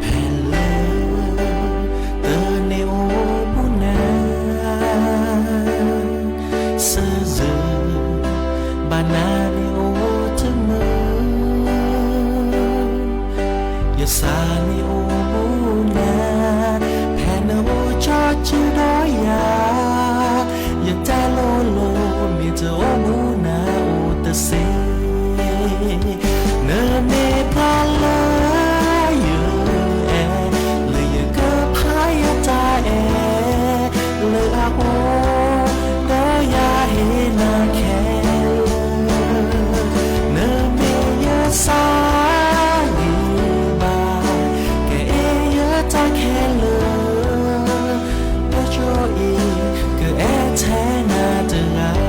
ဖဲလၢ တၢ်န့ၣ်အိၣ်ဘူးနၤ စၢၤစၢၤ, ဘၣ်နၤန့ၣ်အိၣ်တမုာ်, ယစၢ်န့ၣ်အိၣ်ဘူးနၤ, ဖဲနအိၣ်ကၠီစုဒီးယၤ, ယတၢ်လိၤလိၤမ့ၢ်တအိၣ်ဘူးနၤအိၣ်တစ့ နမ့ၢ်ပှၤလၢယအဲၣ်, လၢယကဖးယတၢ်အဲၣ်, လၢအအိၣ် ဒီးယၤဟ့ၣ်နၤခဲလၢာ်, နမ့ၢ်ယစၢ်ဂံၢ်ဘါ, ကအဲၣ်ယတၢ်ခဲလၢာ်, တကၠိအံၤ ကအဲၣ်ထဲနၤတဂၤ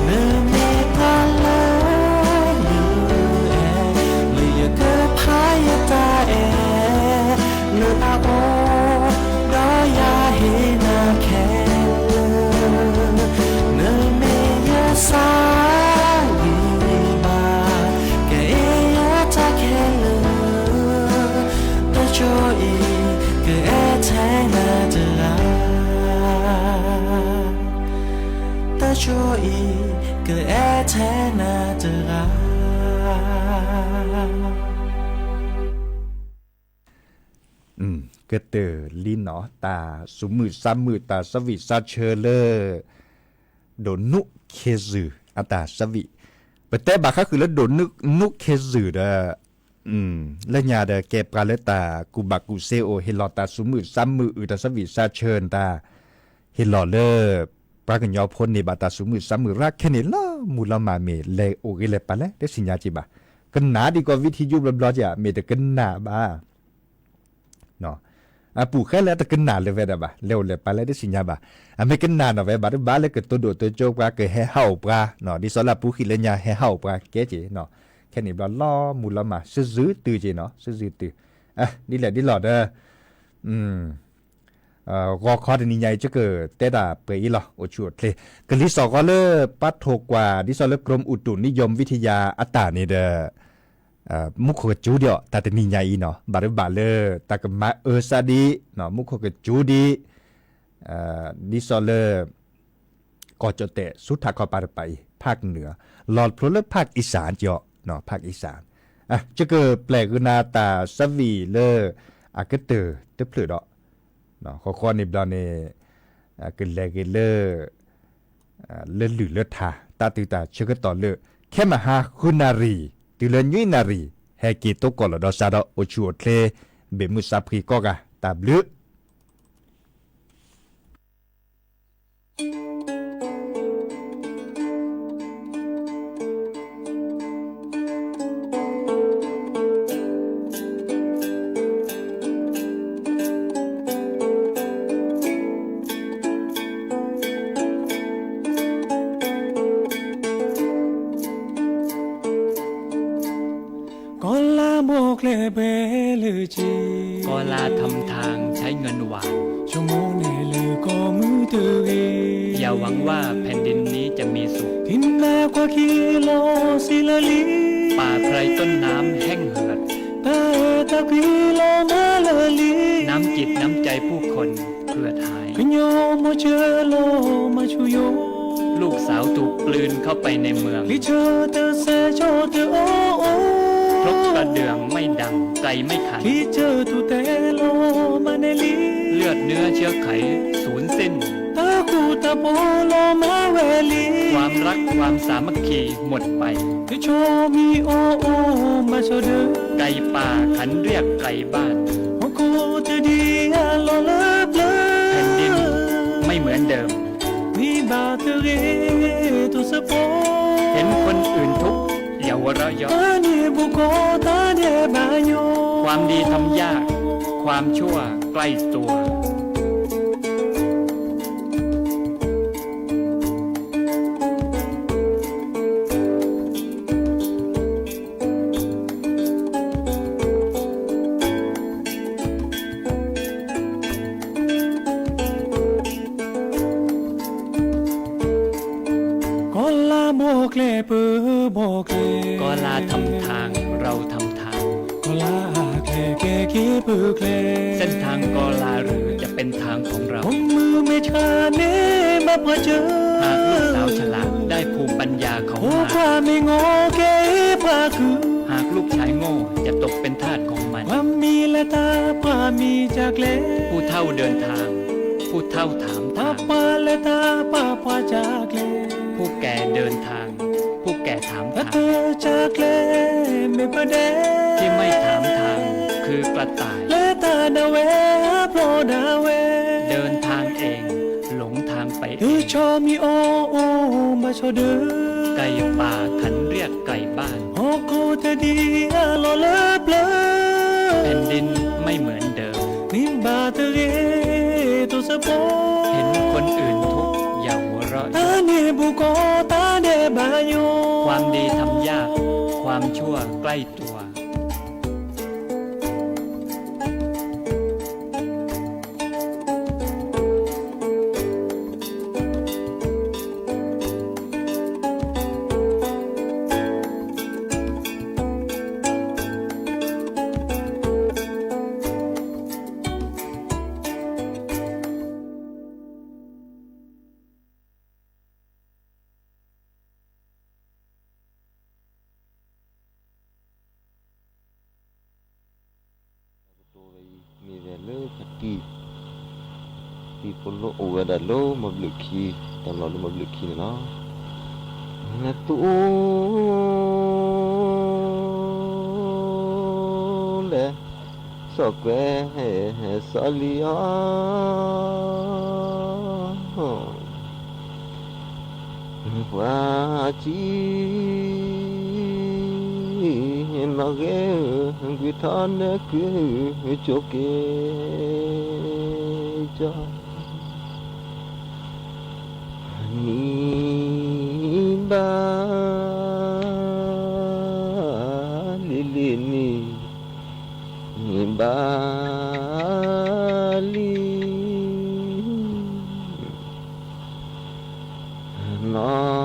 နမ့ၢ်ပှၤလၢယအဲၣ်, လၢယကဖးယတၢ်အဲၣ်, လၢအအိၣ် ဒီးယၤဟ့ၣ်နၤခဲလၢာ်, နမ့ၢ်ယစၢ်ဂံၢ်ဘါ, ကအဲၣ်ယတၢ်ခဲလၢာ်, တကၠိအံၤ ကအဲၣ်ထဲနၤတဂၤ တကၠိအံၤ ကအဲၣ်ထဲနၤတဂၤ. ကတၢၢ်လံနီၤ တၢ်စူးမုၢ်စါမုၢ် တၢ်ဆၢဝံၣ်စါဆၢလၢ ဒိၣ်နူးခ့ဇုာ်အတၢ်ဆၢဝံၣ်, ပတဲဘၣ်ဃးဃုာ်လၢဒိၣ်နူးခ့ဇုာ်ဒီး လၢညါဒီး ကဲပှၤလၢတၢ်ကူၣ်ဘၣ်ကူၣ်စ့အိၣ် ဟ့ၣ်လီၤတၢ်စူးမုၢ်စါမုၢ် အုၣ်တၢ်ဆၢဝံၣ်စါဆၢနတၢ် ဟ့ၣ်လီၤလၢ ပှၤကညီဖိန့ၢ်ဘၣ်တၢ်စူးမုၢ်စါမုၢ်ရၣ်ခဲန့ၣ် လီၤမုၢ်လီၤမၢ် မ့ၢ်လဲၤအိၣ်ဂ့ၤလဲၤပာ်လဲၣ် တသ့ၣ်ညါက့ၤဘၣ်. ကနၣ်ဒ်ကီး ဝံထံယူဘျီဘျီက့ၤ မ့ၢ်တကနၣ်ဘၣ် အပူၤဃဲလၢတကနၣ်လၢၤဝဲဒၣ်ဘၣ် လဲၤအိၣ်လဲၤပာ်လဲၣ် တသ့ၣ်ညါဘၣ်. အမ့ၢ်ကနၣ်နီၣ်ဝဲ ဘၣ်တဘၣ်လၢကတိၤဒိၣ်တိၤကၠိပှၤ ကဟဲဟးအိၣ်ပှၤ ဒ်သိးလၢအပူၤဃံးလၢညါ ဟဲဟးအိၣ်ပှၤကဲက့ၤ ခဲန့ၣ်ဘျီ လီၤမုၢ်လီၤမၢ် စုစုတုၤက့ၤနီၤ စုစုတုၤ ဒ်လဲၣ်ဒ်လဲၣ်ဒီး ဂီၤခီတနံၤညါအံၤ ယကတဲတၢ်ပှဲၤအံၤလီၤ အိၣ်ဆူၣ်အိၣ်ချ့ ကလံၤစိးဃီလၢ ပှၤထိၣ်ကွၢ် ဒ်သိးလၢ กรมอุตุนิยมวิทยา အတၢ်န့ၣ်ဒီး မူခိၣ်ကစူၤဒီးအီၤ တၢ်တနံၤညါအံၤနီၤ ဘၣ်တဘၣ်လၢ တၢ်ကမၤအၢစါဒံး မူခိၣ်ကစူၤဒံး ဒ်သိးလၢ ကီၢ်ကၠီၣ်တဲၣ် ဆူထးခီပၤတပၤအံၤ ภาคเหนือ လီၤဖျိလၢ ภาคอีสาน ကီး ภาคอีสาน ယကပျဲၢ်ကနၣ်တၢ်ဆၢဝံၣ်လၢ အကတၢၢ်တဖျၢၣ်ဒီး ဃီဃီန့ၣ်ဘျီန့ၣ် ကလဲၤက့ၤလၢ လၢလုၢ်လၢထါ တၢ်တုၤတၢ်ဆၢကတီၢ်လၢ ခဲမဟါဃုနၣ်ရံၣ် တုၤလၢနွံနၣ်ရံၣ် ဟဲက့ၤသကိးလီၤဒီးစးဒီး အိၣ်ဆူၣ်အိၣ်ချ့ ဘၣ်မုာ်စၢ်ဖှံကိးဂၤ တၢ်ဘျုး ကီၢ်လါဘိၣ်ကျဲဘဲလၢက့ၤ ကီၢ်လါ ทำทางใช้เงินหวาน ဆိကမိၣ်န့ၣ်လၢကီၢ်မုၢ်တဂ့ၤ อย่าหวังว่าแผ่นดินนี้จะมีสุข ထံၣ်နၤကွၢ်ခံလီၤစံးလၢာ်လံ ป่าไพรต้นน้ำแห้งเหือด တၢ်အဲၣ်တၢ်ကွံလီၤမၢလၢာ်လံ น้ำจิตน้ำใจผู้คนเหือดหาย ကညီမိၢ်စၢၤလီၤမၢဆူၣ်ယိာ် ลูกสาวถูกกลืนเข้าไปในเมือง လံာ်ဆၢတစဲးကၠီၣ်တအိၣ်အိၣ် ครกกระเดื่องไม่ดัง ไก่ไม่ขัน เลือดเนื้อเชื้อไขสูญสิ้น ความรักความสามัคคีหมดไป ไก่ป่าขันเรียกไก่บ้าน แผ่นดินไม่เหมือนเดิม เห็นคนอื่นทุกข์อย่าหัวเราะเยาะ ความดีทำยาก ความชั่วใกล้ตัว ကီၤလါဘီၣ်ကျဲ ပဘီၣ်ကျဲ กอลาทำทาง เราทำทาง ကီၤလါအကျဲ ကဲက့ၤပကျဲ เส้นทางกอลาหรือจะเป็นทางของเรา မုၢ်မ့ၢ်ဆှးန့ၣ် ဘၣ်ပှၤစၢၤ หากลูกสาวฉลาดได้ภูมิปัญญาของมาร ဖိခွါမ့ၢ်ငီၤ ကဲပှၤကုၢ် หากลูกชายโง่จะตกเป็นทาสของมัน ပှၤမံၤလၢတၢ် ပှၤမံၤကၢ်ကျဲ ผู้เฒ่าเดินทาง ผู้เฒ่าถามทาง ပှၤပှၢ်လၢတၢ် ပှၤပှၢ်ကၢ်ကျဲ ผู้แก่เดินทาง ผู้แก่ถามทาง တၢ်ကၢ်ကျဲ မ့ၢ်ပဒဲ ที่ไม่ถามทางคือกระต่าย လၢတၢ်ဒၣ်ဝဲ အဖျိဒၣ်ဝဲ เดินทางเอง หลงทางไปเอง တဆီမံၤအိၣ်အိၣ် ဘၣ်ဆီဒၢ ไก่ป่าขันเรียกไก่บ้าน ဟီၣ်ခိၣ်တဒံး အလီၢ်လၢပျၢၤ แผ่นดินไม่เหมือนเดิม မ့ၢ်ဘၣ်တဂ့ၤ တိစၢၤပီ เห็นคนอื่นทุกข์อย่าหัวเราะเยาะ တၢ်န့ၣ်ဘူၣ်ကီၤ တၢ်ဒဲးဘးယိၣ် ความดีทำยาก ความชั่วใกล้ตัว တၢ်ကတိၤဝဲအံၤ မ့ၢ်ဝဲလၢခတံၢ် တံၤဖိလၢအိၣ်ဝဲဒၣ်လၢမၤဘျုးခံ တၢ်လီၤလၢမၤဘျုးခံန့ၣ်လီၤ. နသူအိၣ်လဲၣ် စီၤကွဲစီလံအီၤ ပှၤကံ နီၣ်ဂံၢ် ကွံာ်ထီၣ်နၢ်ကုၢ် ကၠိက့ၤကၠီ နံၤဘၣ်လံၤလံၤ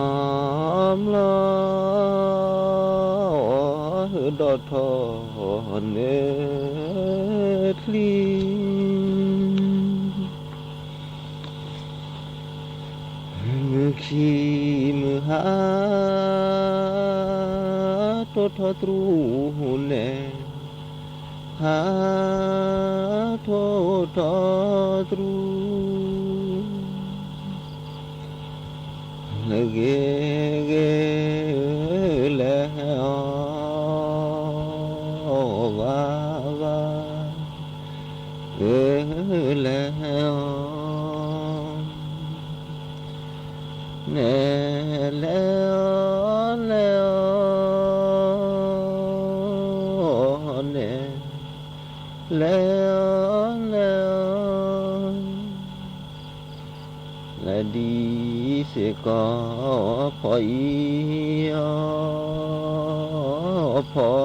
နံၤ နံၤဘၣ်လံၤ နီၢ်ဘျီ ဒီးထီၣ်န့ၣ်ချံ မုၢ်ခံမုၢ်ဟါ ထိၣ်ထီၣ်တြူၢ်န့ၣ် ဟါထိၣ်ထီၣ်တြူၢ် ဂ့ၤဂ့ၤလဲၤအီၤ ဘၣ်ဘၣ် ဂ့ၤလဲၤအီၤ နဲလဲၤအီၤ လဲၤအီၤ နဲ လဲၤအီၤ လဲၤအီၤ လဲၤဒ်စ့ၢ်ကီး ဖီအံၤ ဖီ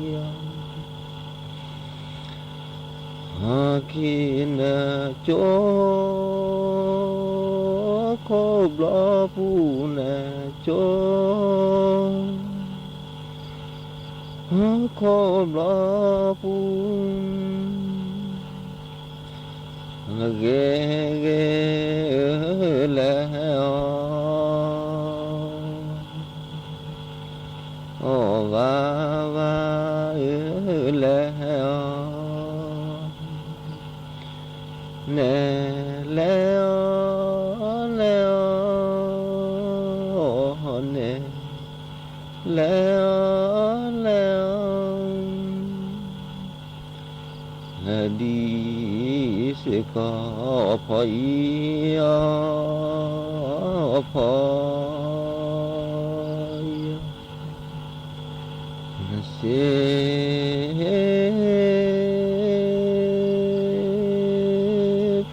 အံၤ ဟဲက့ၤနကၠိ ခိၣ်ဘျီပူၤနကၠိ ခိၣ်ဘျီပူၤ ဂ့ၤဂ့ၤလဲၤအီၤ အီၤ နဲၣ်လဲၤအီၤ လဲၤအီၤ နဲၣ်လဲၤအီၤ လဲၤအီၤ ဒ်စ့ၢ်ကီးဖီအံၤအီၤ ဖီအံၤအီၤ စ့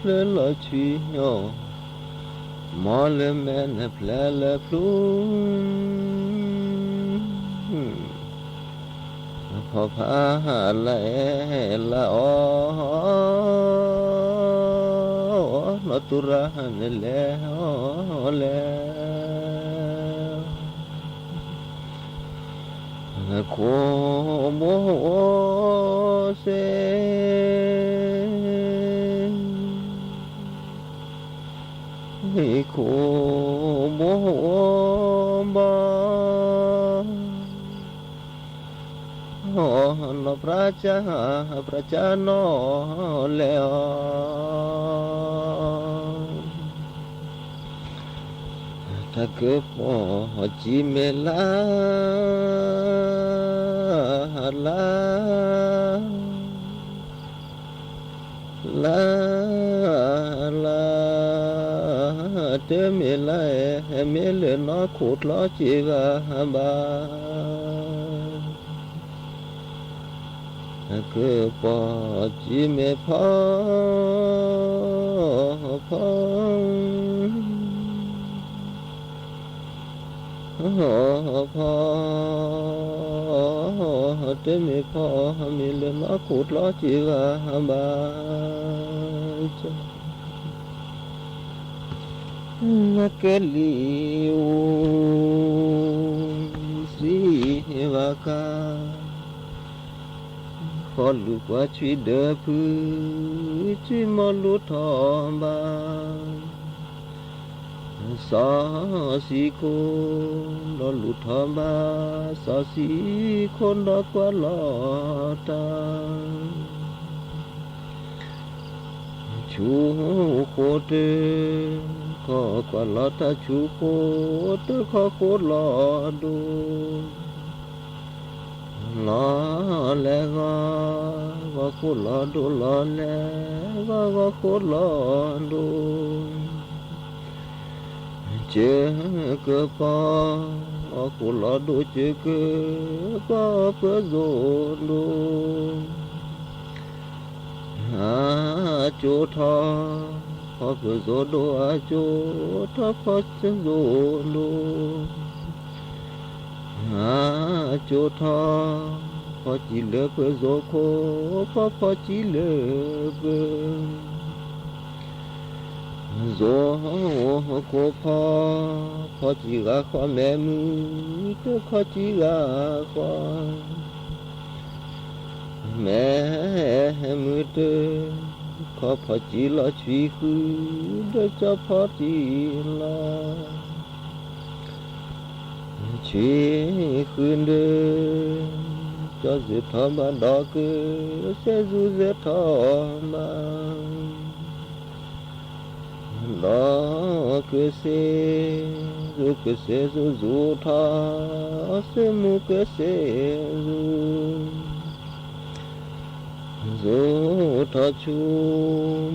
ဖျၢၣ်လီၤဆှံအီၤ မ်လၢမဲာ်နဖျဲးလၢဖျိ ဖီဖးလၢအဲၣ်လၢအီ နီၢ်သူရၤနလဲၤအီၤလဲၤ ခိၣ်မိၢ်အိၣ်စ့ ခိၣ်မိၢ်အိၣ်ဘၣ် နီၢ်ပြၢ်ကၢ် ပြၢ်ကၢ်နီၢ်လဲၤအီၤ တၢ်ကပီၤကံမ့ၢ်လၢ လၢ လၢ လၢ တမ့ၢ်လၢ မ့ၢ်လၢနီၢ်ခိၣ်ကျီစ့ဂၤဘၣ် ကပီၤကံမ့ၢ်ဖီ ဖီ ဖီ တမ့ၢ်ဖီ မ့ၢ်လၢနီၢ်ခိၣ်ကျီစ့ဂၤဘၣ် ကလံၤအိၣ်စံးဘၣ်ကါ ဃီလူၤကွၢ်ဆွံဒၢဖု ဆွံမီလူၤထီၣ်ဘၣ် စီၤဆံခိၣ်ဒီးလူၤထီၣ်ဘၣ် စီၤဆံခိၣ်ဒီးကွၢ်လီၤတၢ် ဆူဃိတၢ် ခီကွၢ်လီၤတၢ်ဆူဃိတၢ် ခီဃိလီၤဒိ လီၤလဲၤဂီၤ ဂီၤဃိလီၤဒိ လီၤလဲၤဂီၤ ဂီၤဃိလီၤဒိ စၢကပီၤ ဃိလီၤဒိ စၢကပီၤ ပၢၤစိဒိ အကၠိထီၣ် ဖီပၢၤစိဒိ အကၠိထီၣ် ဖီပၢၤစိဒိ အကၠိထီၣ် ဖီစံလၢပၢၤစိခိၣ် ဖီဖီစံလၢပၢၤ စိခိၣ်ဖီ ဖီစံဂၤဃီ မဲာ်မုာ်တခီစံဂၤဃီ မဲာ်မုာ်တခီ ဖီစံလီၤဆှံဃု ဒီးကၠီဖီစံလီၤ ဆှံဃုဒၢ ကၠီစၢထီၣ်ဘၣ် ဒီးကစဲးစူၤစၢထီၣ်ဘၣ် ဒီးကစဲး စူၤကစဲးစူၤ စူၤထီၣ် စဲးမူကစဲးစူၤ စူၤထီၣ်ဆူ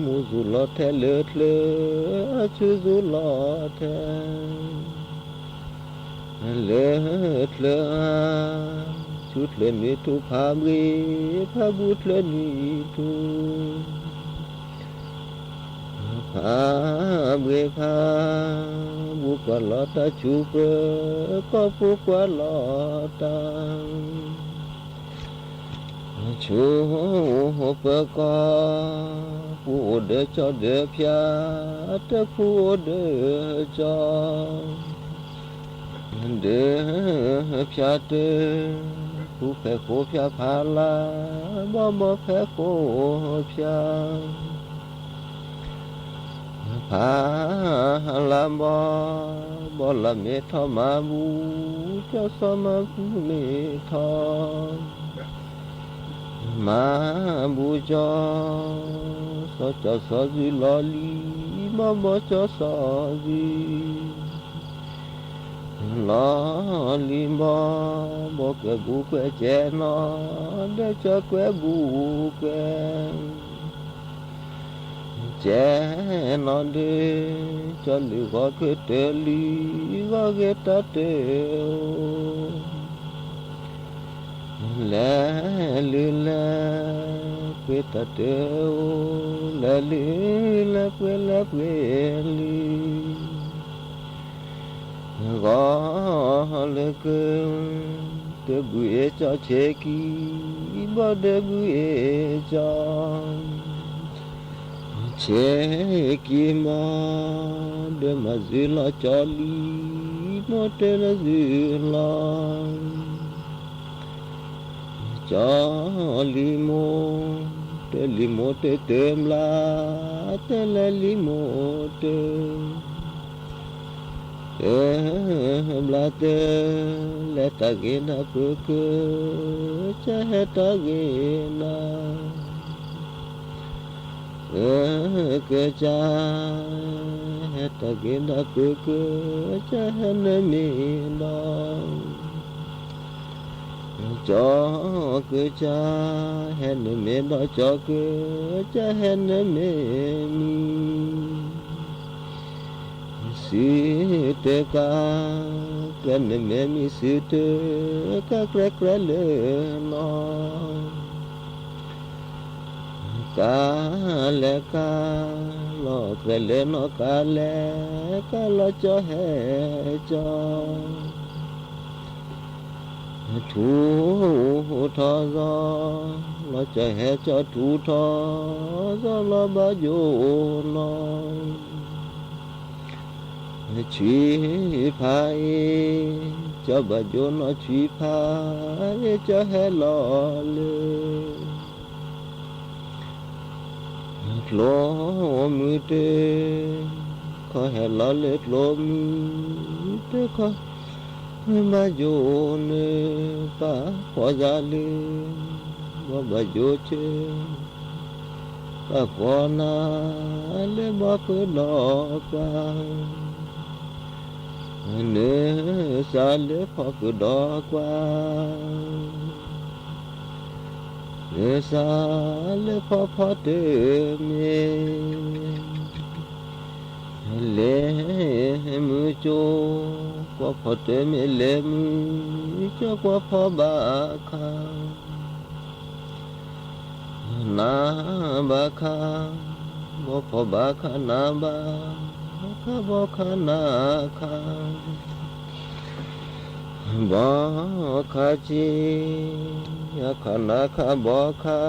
မူစူၤလီၤထဲလၢချၢ အဆူစူၤလီၤထဲ လၢချၢဧါ ဆူချၢနွံထူၣ်ဖးဘှ့ၣ် ဖးဘူးချၢနွံထူၣ် ဖးဘှ့ၣ်ဖးဘူး ကွၢ်လီၤတၢ်ဆူပၢၤကီၢ်ပူၤ ကွၢ်လီၤတၢ် ဆူပၢၤကီၢ်ပူၤ အိၣ်ဒီးကၠီဒီးဖၠါ တဖုအိၣ်ဒီးကၠီ ဒီးဖၠါတဖု ဖဲဃိဖၠါဖးလါ ဘီဘီဖဲဃိဖၠါ ဖးလါဘီ ဘီလါမ့ၢ်ထီၣ်မၤဘူၣ် ကၠီစီၤမၤဘူၣ်မ့ၢ်ထီၣ် မၤဘူၣ်ကၠီ စီၤကၠီစီၤစုၤလီၤလံ, ဘီဘီကၠီစီၤစုၤ လီၤလံဘီ, ဘီကွဲးဘူးကွဲးကဲနီၤ, ဒီးကၠီကွဲးဘူးကွဲး ကဲနီၤဒီး, ကၠီလုၢ်ဂီၤခုၣ်တၢၤလံ, ဂီၤဂ့ၤတၢ်တၢၤအိၣ် လဲၤလုၢ်လဲၤ, ပှ့ၤတၢ်တၢၤအိၣ်, လဲၤလုၢ်လဲၤပှ့ၤလဲၤပှ့ၤလံ, ဂီၤလၢကၢၤ တဘုအ့ၣ်ကၠီဆ့ကံ, ဘီဒီးဘုအ့ၣ်ကၠီ ဆ့ကံမီ, ဒီးမၤစုၤလီၤကၠီလံ, မိၢ်တလၢစုၤလီၤ ကၠီလံမိၢ်, တလံမိၢ်တတၢၤဘျါ, တလဲၤလံမိၢ်တၢၤ တၢၤဘျါတၢၤ, လဲၤတၢ်ဂ့ၤနၢ်ပၢၢ်ကၢၤ, ကၢ်ဟဲတၢ်ဂ့ၤနၢ် အၢ ကၢ်ကၠါ, ဟဲတၢ်ဂ့ၤနၢ်ပၢၢ်ကၢၤ, ကၢ်ဟဲနမ့ၢ်ဒီး ကၠီကၢ်ကၠါ, ဟဲနမ့ၢ်ဒီးကၠီကၢ်, ကၢ်ဟဲနမ့ၢ်မံၤ စုတကါ, ကၢ်နမ့ၢ်မံၤစုတကါ, ကၢ်ကြဲးကြဲးလၢနီၤ ကါလဲၤကါလီၤ, ကြဲးလၢနီၤ ကါလဲၤကါလီၤ, ကၠီဟဲကၠီ ထူထီၣ်စီၤလီၤ, ကၠီဟဲကၠီထူထီၣ်စီၤလီၤ, ဘၣ်ယိၣ်နီၤ ဆံဖးအ့ၣ်, ကၠီဘၣ်ယိၣ်နီၤ ဆံဖး, အ့ၣ် ကၠီဟဲလီၤလၢ ကျိမုၢ်တၢၤ, ခီဟဲလီၤလၢကျိမုၢ်တၢၤခီ, ဘၣ်ယိၣ်နုာ်ပာ်ဖှီၣ်စးလၢ, ဘီဘၣ်ယိၣ်ဆၢ ပာ်ဖှီၣ်နၤလၢဘီဖုဒီးကွၢ်, နုာ်စးလၢဖီဖုဒီးကွၢ် နုာ်စးလၢဖီဖီတၢၢ်မ့ၢ် လဲၤမုၢ်ကၠိ, ကွၢ်ဖီတၢၢ်မ့ၢ်လဲၤမုၢ်ကၠိ, ကွၢ်ဖီဘၣ်ခါ နၤဘၣ်ခါ, ဘီဖီဘၣ်ခါနၤဘၣ်ခါ, ဘီခါနၤခါ ဘီခါစ့, အခါနၤခါဘီခါ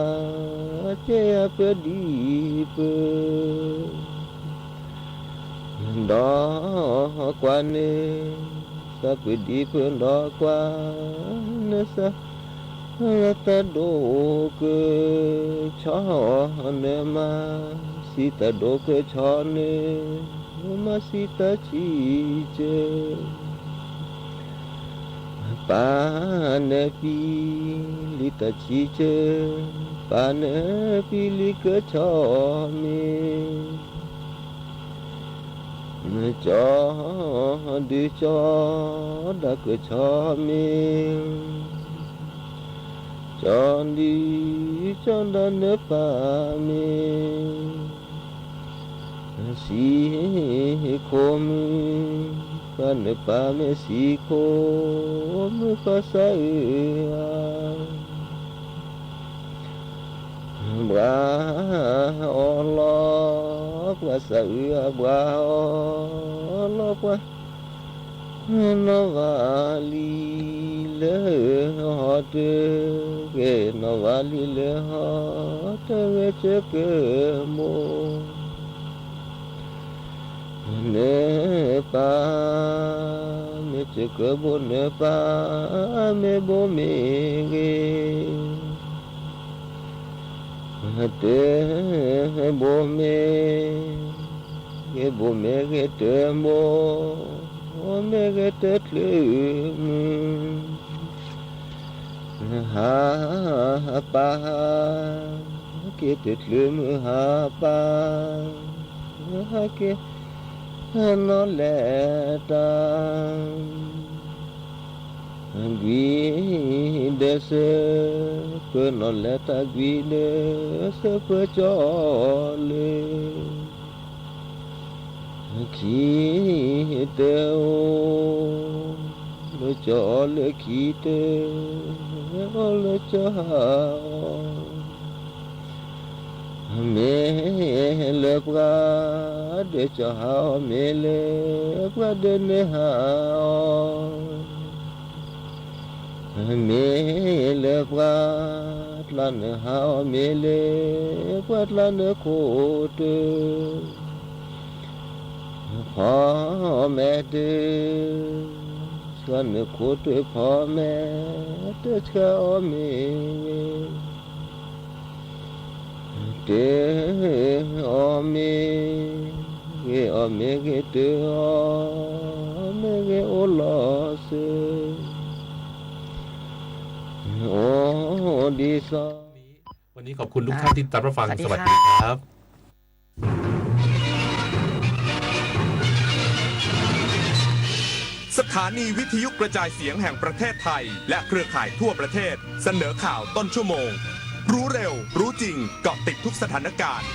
စ့, အပၢဒံပၢ, ဒီးကွၢ်န့ၣ်, သးပၢဒံပၢဒီးကွၢ်န့ၣ်စး လၢသးဒိၣ်ကဆီ, နမၤစံးသးဒိၣ်ကဆီန့ၣ်, မၤစံးသးဆံးကၢ, ပာ်နပံလံတၢ်ဆံးကၢ, ပာ်နပံလံကဆီမ့ၢ် ကၠီဒုးကၠီဒၣ်ကဆီမ့ၢ်, ကၠီဒုးကၠီဒၣ်နပၢ်မ့ၢ်, စံးခိၣ်မုၣ်, ပၢ်နပၢ်မ့ၢ်စံးခိၣ်မုၣ်ဃီစးအုးဧါ ဘှါအီၤလီၤ ပှၤစးအုးအဘှါအီၤလီၤပှၤ, နီၢ်ဝါလံၤလၢဟီၣ်တဂ့ၤ, နီၢ်ဝါလံၤလၢဟီၣ်တဂ့ၤကၢကၢမိၢ် နပၢ်မ့ၢ်ကၢကၢဘိ နပၢ်မ့ၢ်ဘိမ့ၢ်ဂ့ၤ, တဘိမ့ၢ်ဂ့ၤ, ဘိမ့ၢ်ဂ့ၤ, တဘိ, မ့ၢ်ဂ့ၤတချုးမုၢ် ဟးပၢ်ဟး က့ၤတချုးမုၢ်ဟါပၢ်, ဟဲက့ၤနီၢ်လဲၤတၢ် ကွံာ်ဒီးစၢ, ပနီၢ်လဲၤတၢ်ကွံာ်ဒီးစၢ ပကၠီအီၤလၢ ခံတအိၣ်, လၢကၠီအီၤလၢခံတအိၣ်, လၢကၠီဟးအီၤ မ့ၢ်လၢပှၤဒီးကၠီဟးအီၤ, မ့ၢ်လၢပှၤဒီးနဟးအီၤ, မ့ၢ်လၢပှၤကျါနဟးအီၤ, မ့ၢ်လၢပှၤကျါနခိၣ်တၢ် ဖီမဲာ်တၢ်, ဆှၢနခိၣ်တၢ်ဖီမဲာ်တၢ် ဆှၢအီၤမ့ၢ်ဂ့ၤ, တၢ်အီၤမ့ၢ်ဂ့ၤ, အီၤမ့ၢ်ဂ့ၤ, တၢ်အီၤမ့ၢ်ဂ့ၤ, အိၣ်လီၤစၢၤ အိၣ်ဒ်သိး วันนี้ขอบคุณทุกท่านที่ติดตามรับฟัง สวัสดีครับ สถานีวิทยุกระจายเสียงแห่งประเทศไทย และเครือข่ายทั่วประเทศ เสนอข่าวต้นชั่วโมง รู้เร็ว รู้จริง เกาะติดทุกสถานการณ์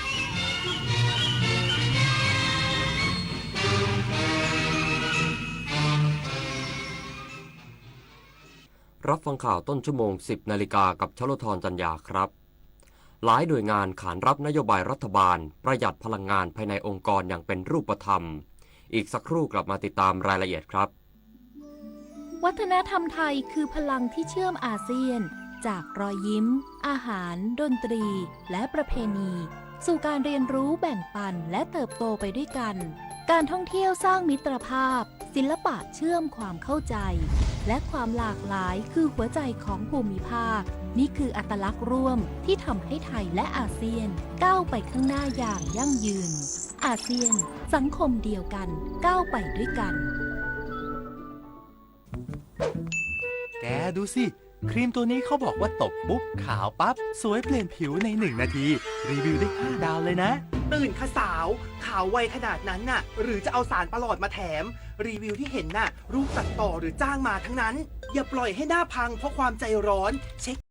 รับฟังข่าวต้นชั่วโมง สิบนาฬิกา กับชลธร จันยาครับ หลายหน่วยงานขานรับนโยบายรัฐบาลประหยัดพลังงานภายในองค์กรอย่างเป็นรูปธรรม อีกสักครู่กลับมาติดตามรายละเอียดครับ วัฒนธรรมไทยคือพลังที่เชื่อมอาเซียน จากรอยยิ้ม อาหาร ดนตรี และประเพณี สู่การเรียนรู้แบ่งปันและเติบโตไปด้วยกัน การท่องเที่ยวสร้างมิตรภาพ ศิลปะเชื่อมความเข้าใจ และความหลากหลายคือหัวใจของภูมิภาค นี่คืออัตลักษณ์ร่วมที่ทำให้ไทยและอาเซียนก้าวไปข้างหน้าอย่างยั่งยืน อาเซียน สังคมเดียวกัน ก้าวไปด้วยกัน แกดูสิ ครีมตัวนี้เขาบอกว่าตบปุ๊บขาวปั๊บ สวยเปลี่ยนผิวในหนึ่งนาที รีวิวได้ห้าดาวเลยนะ ตื่นค่ะสาว ขาวไวขนาดนั้นน่ะ หรือจะเอาสารประหลอดมาแถม รีวิวที่เห็นน่ะ รูปตัดต่อหรือจ้างมาทั้งนั้น อย่าปล่อยให้หน้าพังเพราะความใจร้อน เช็ค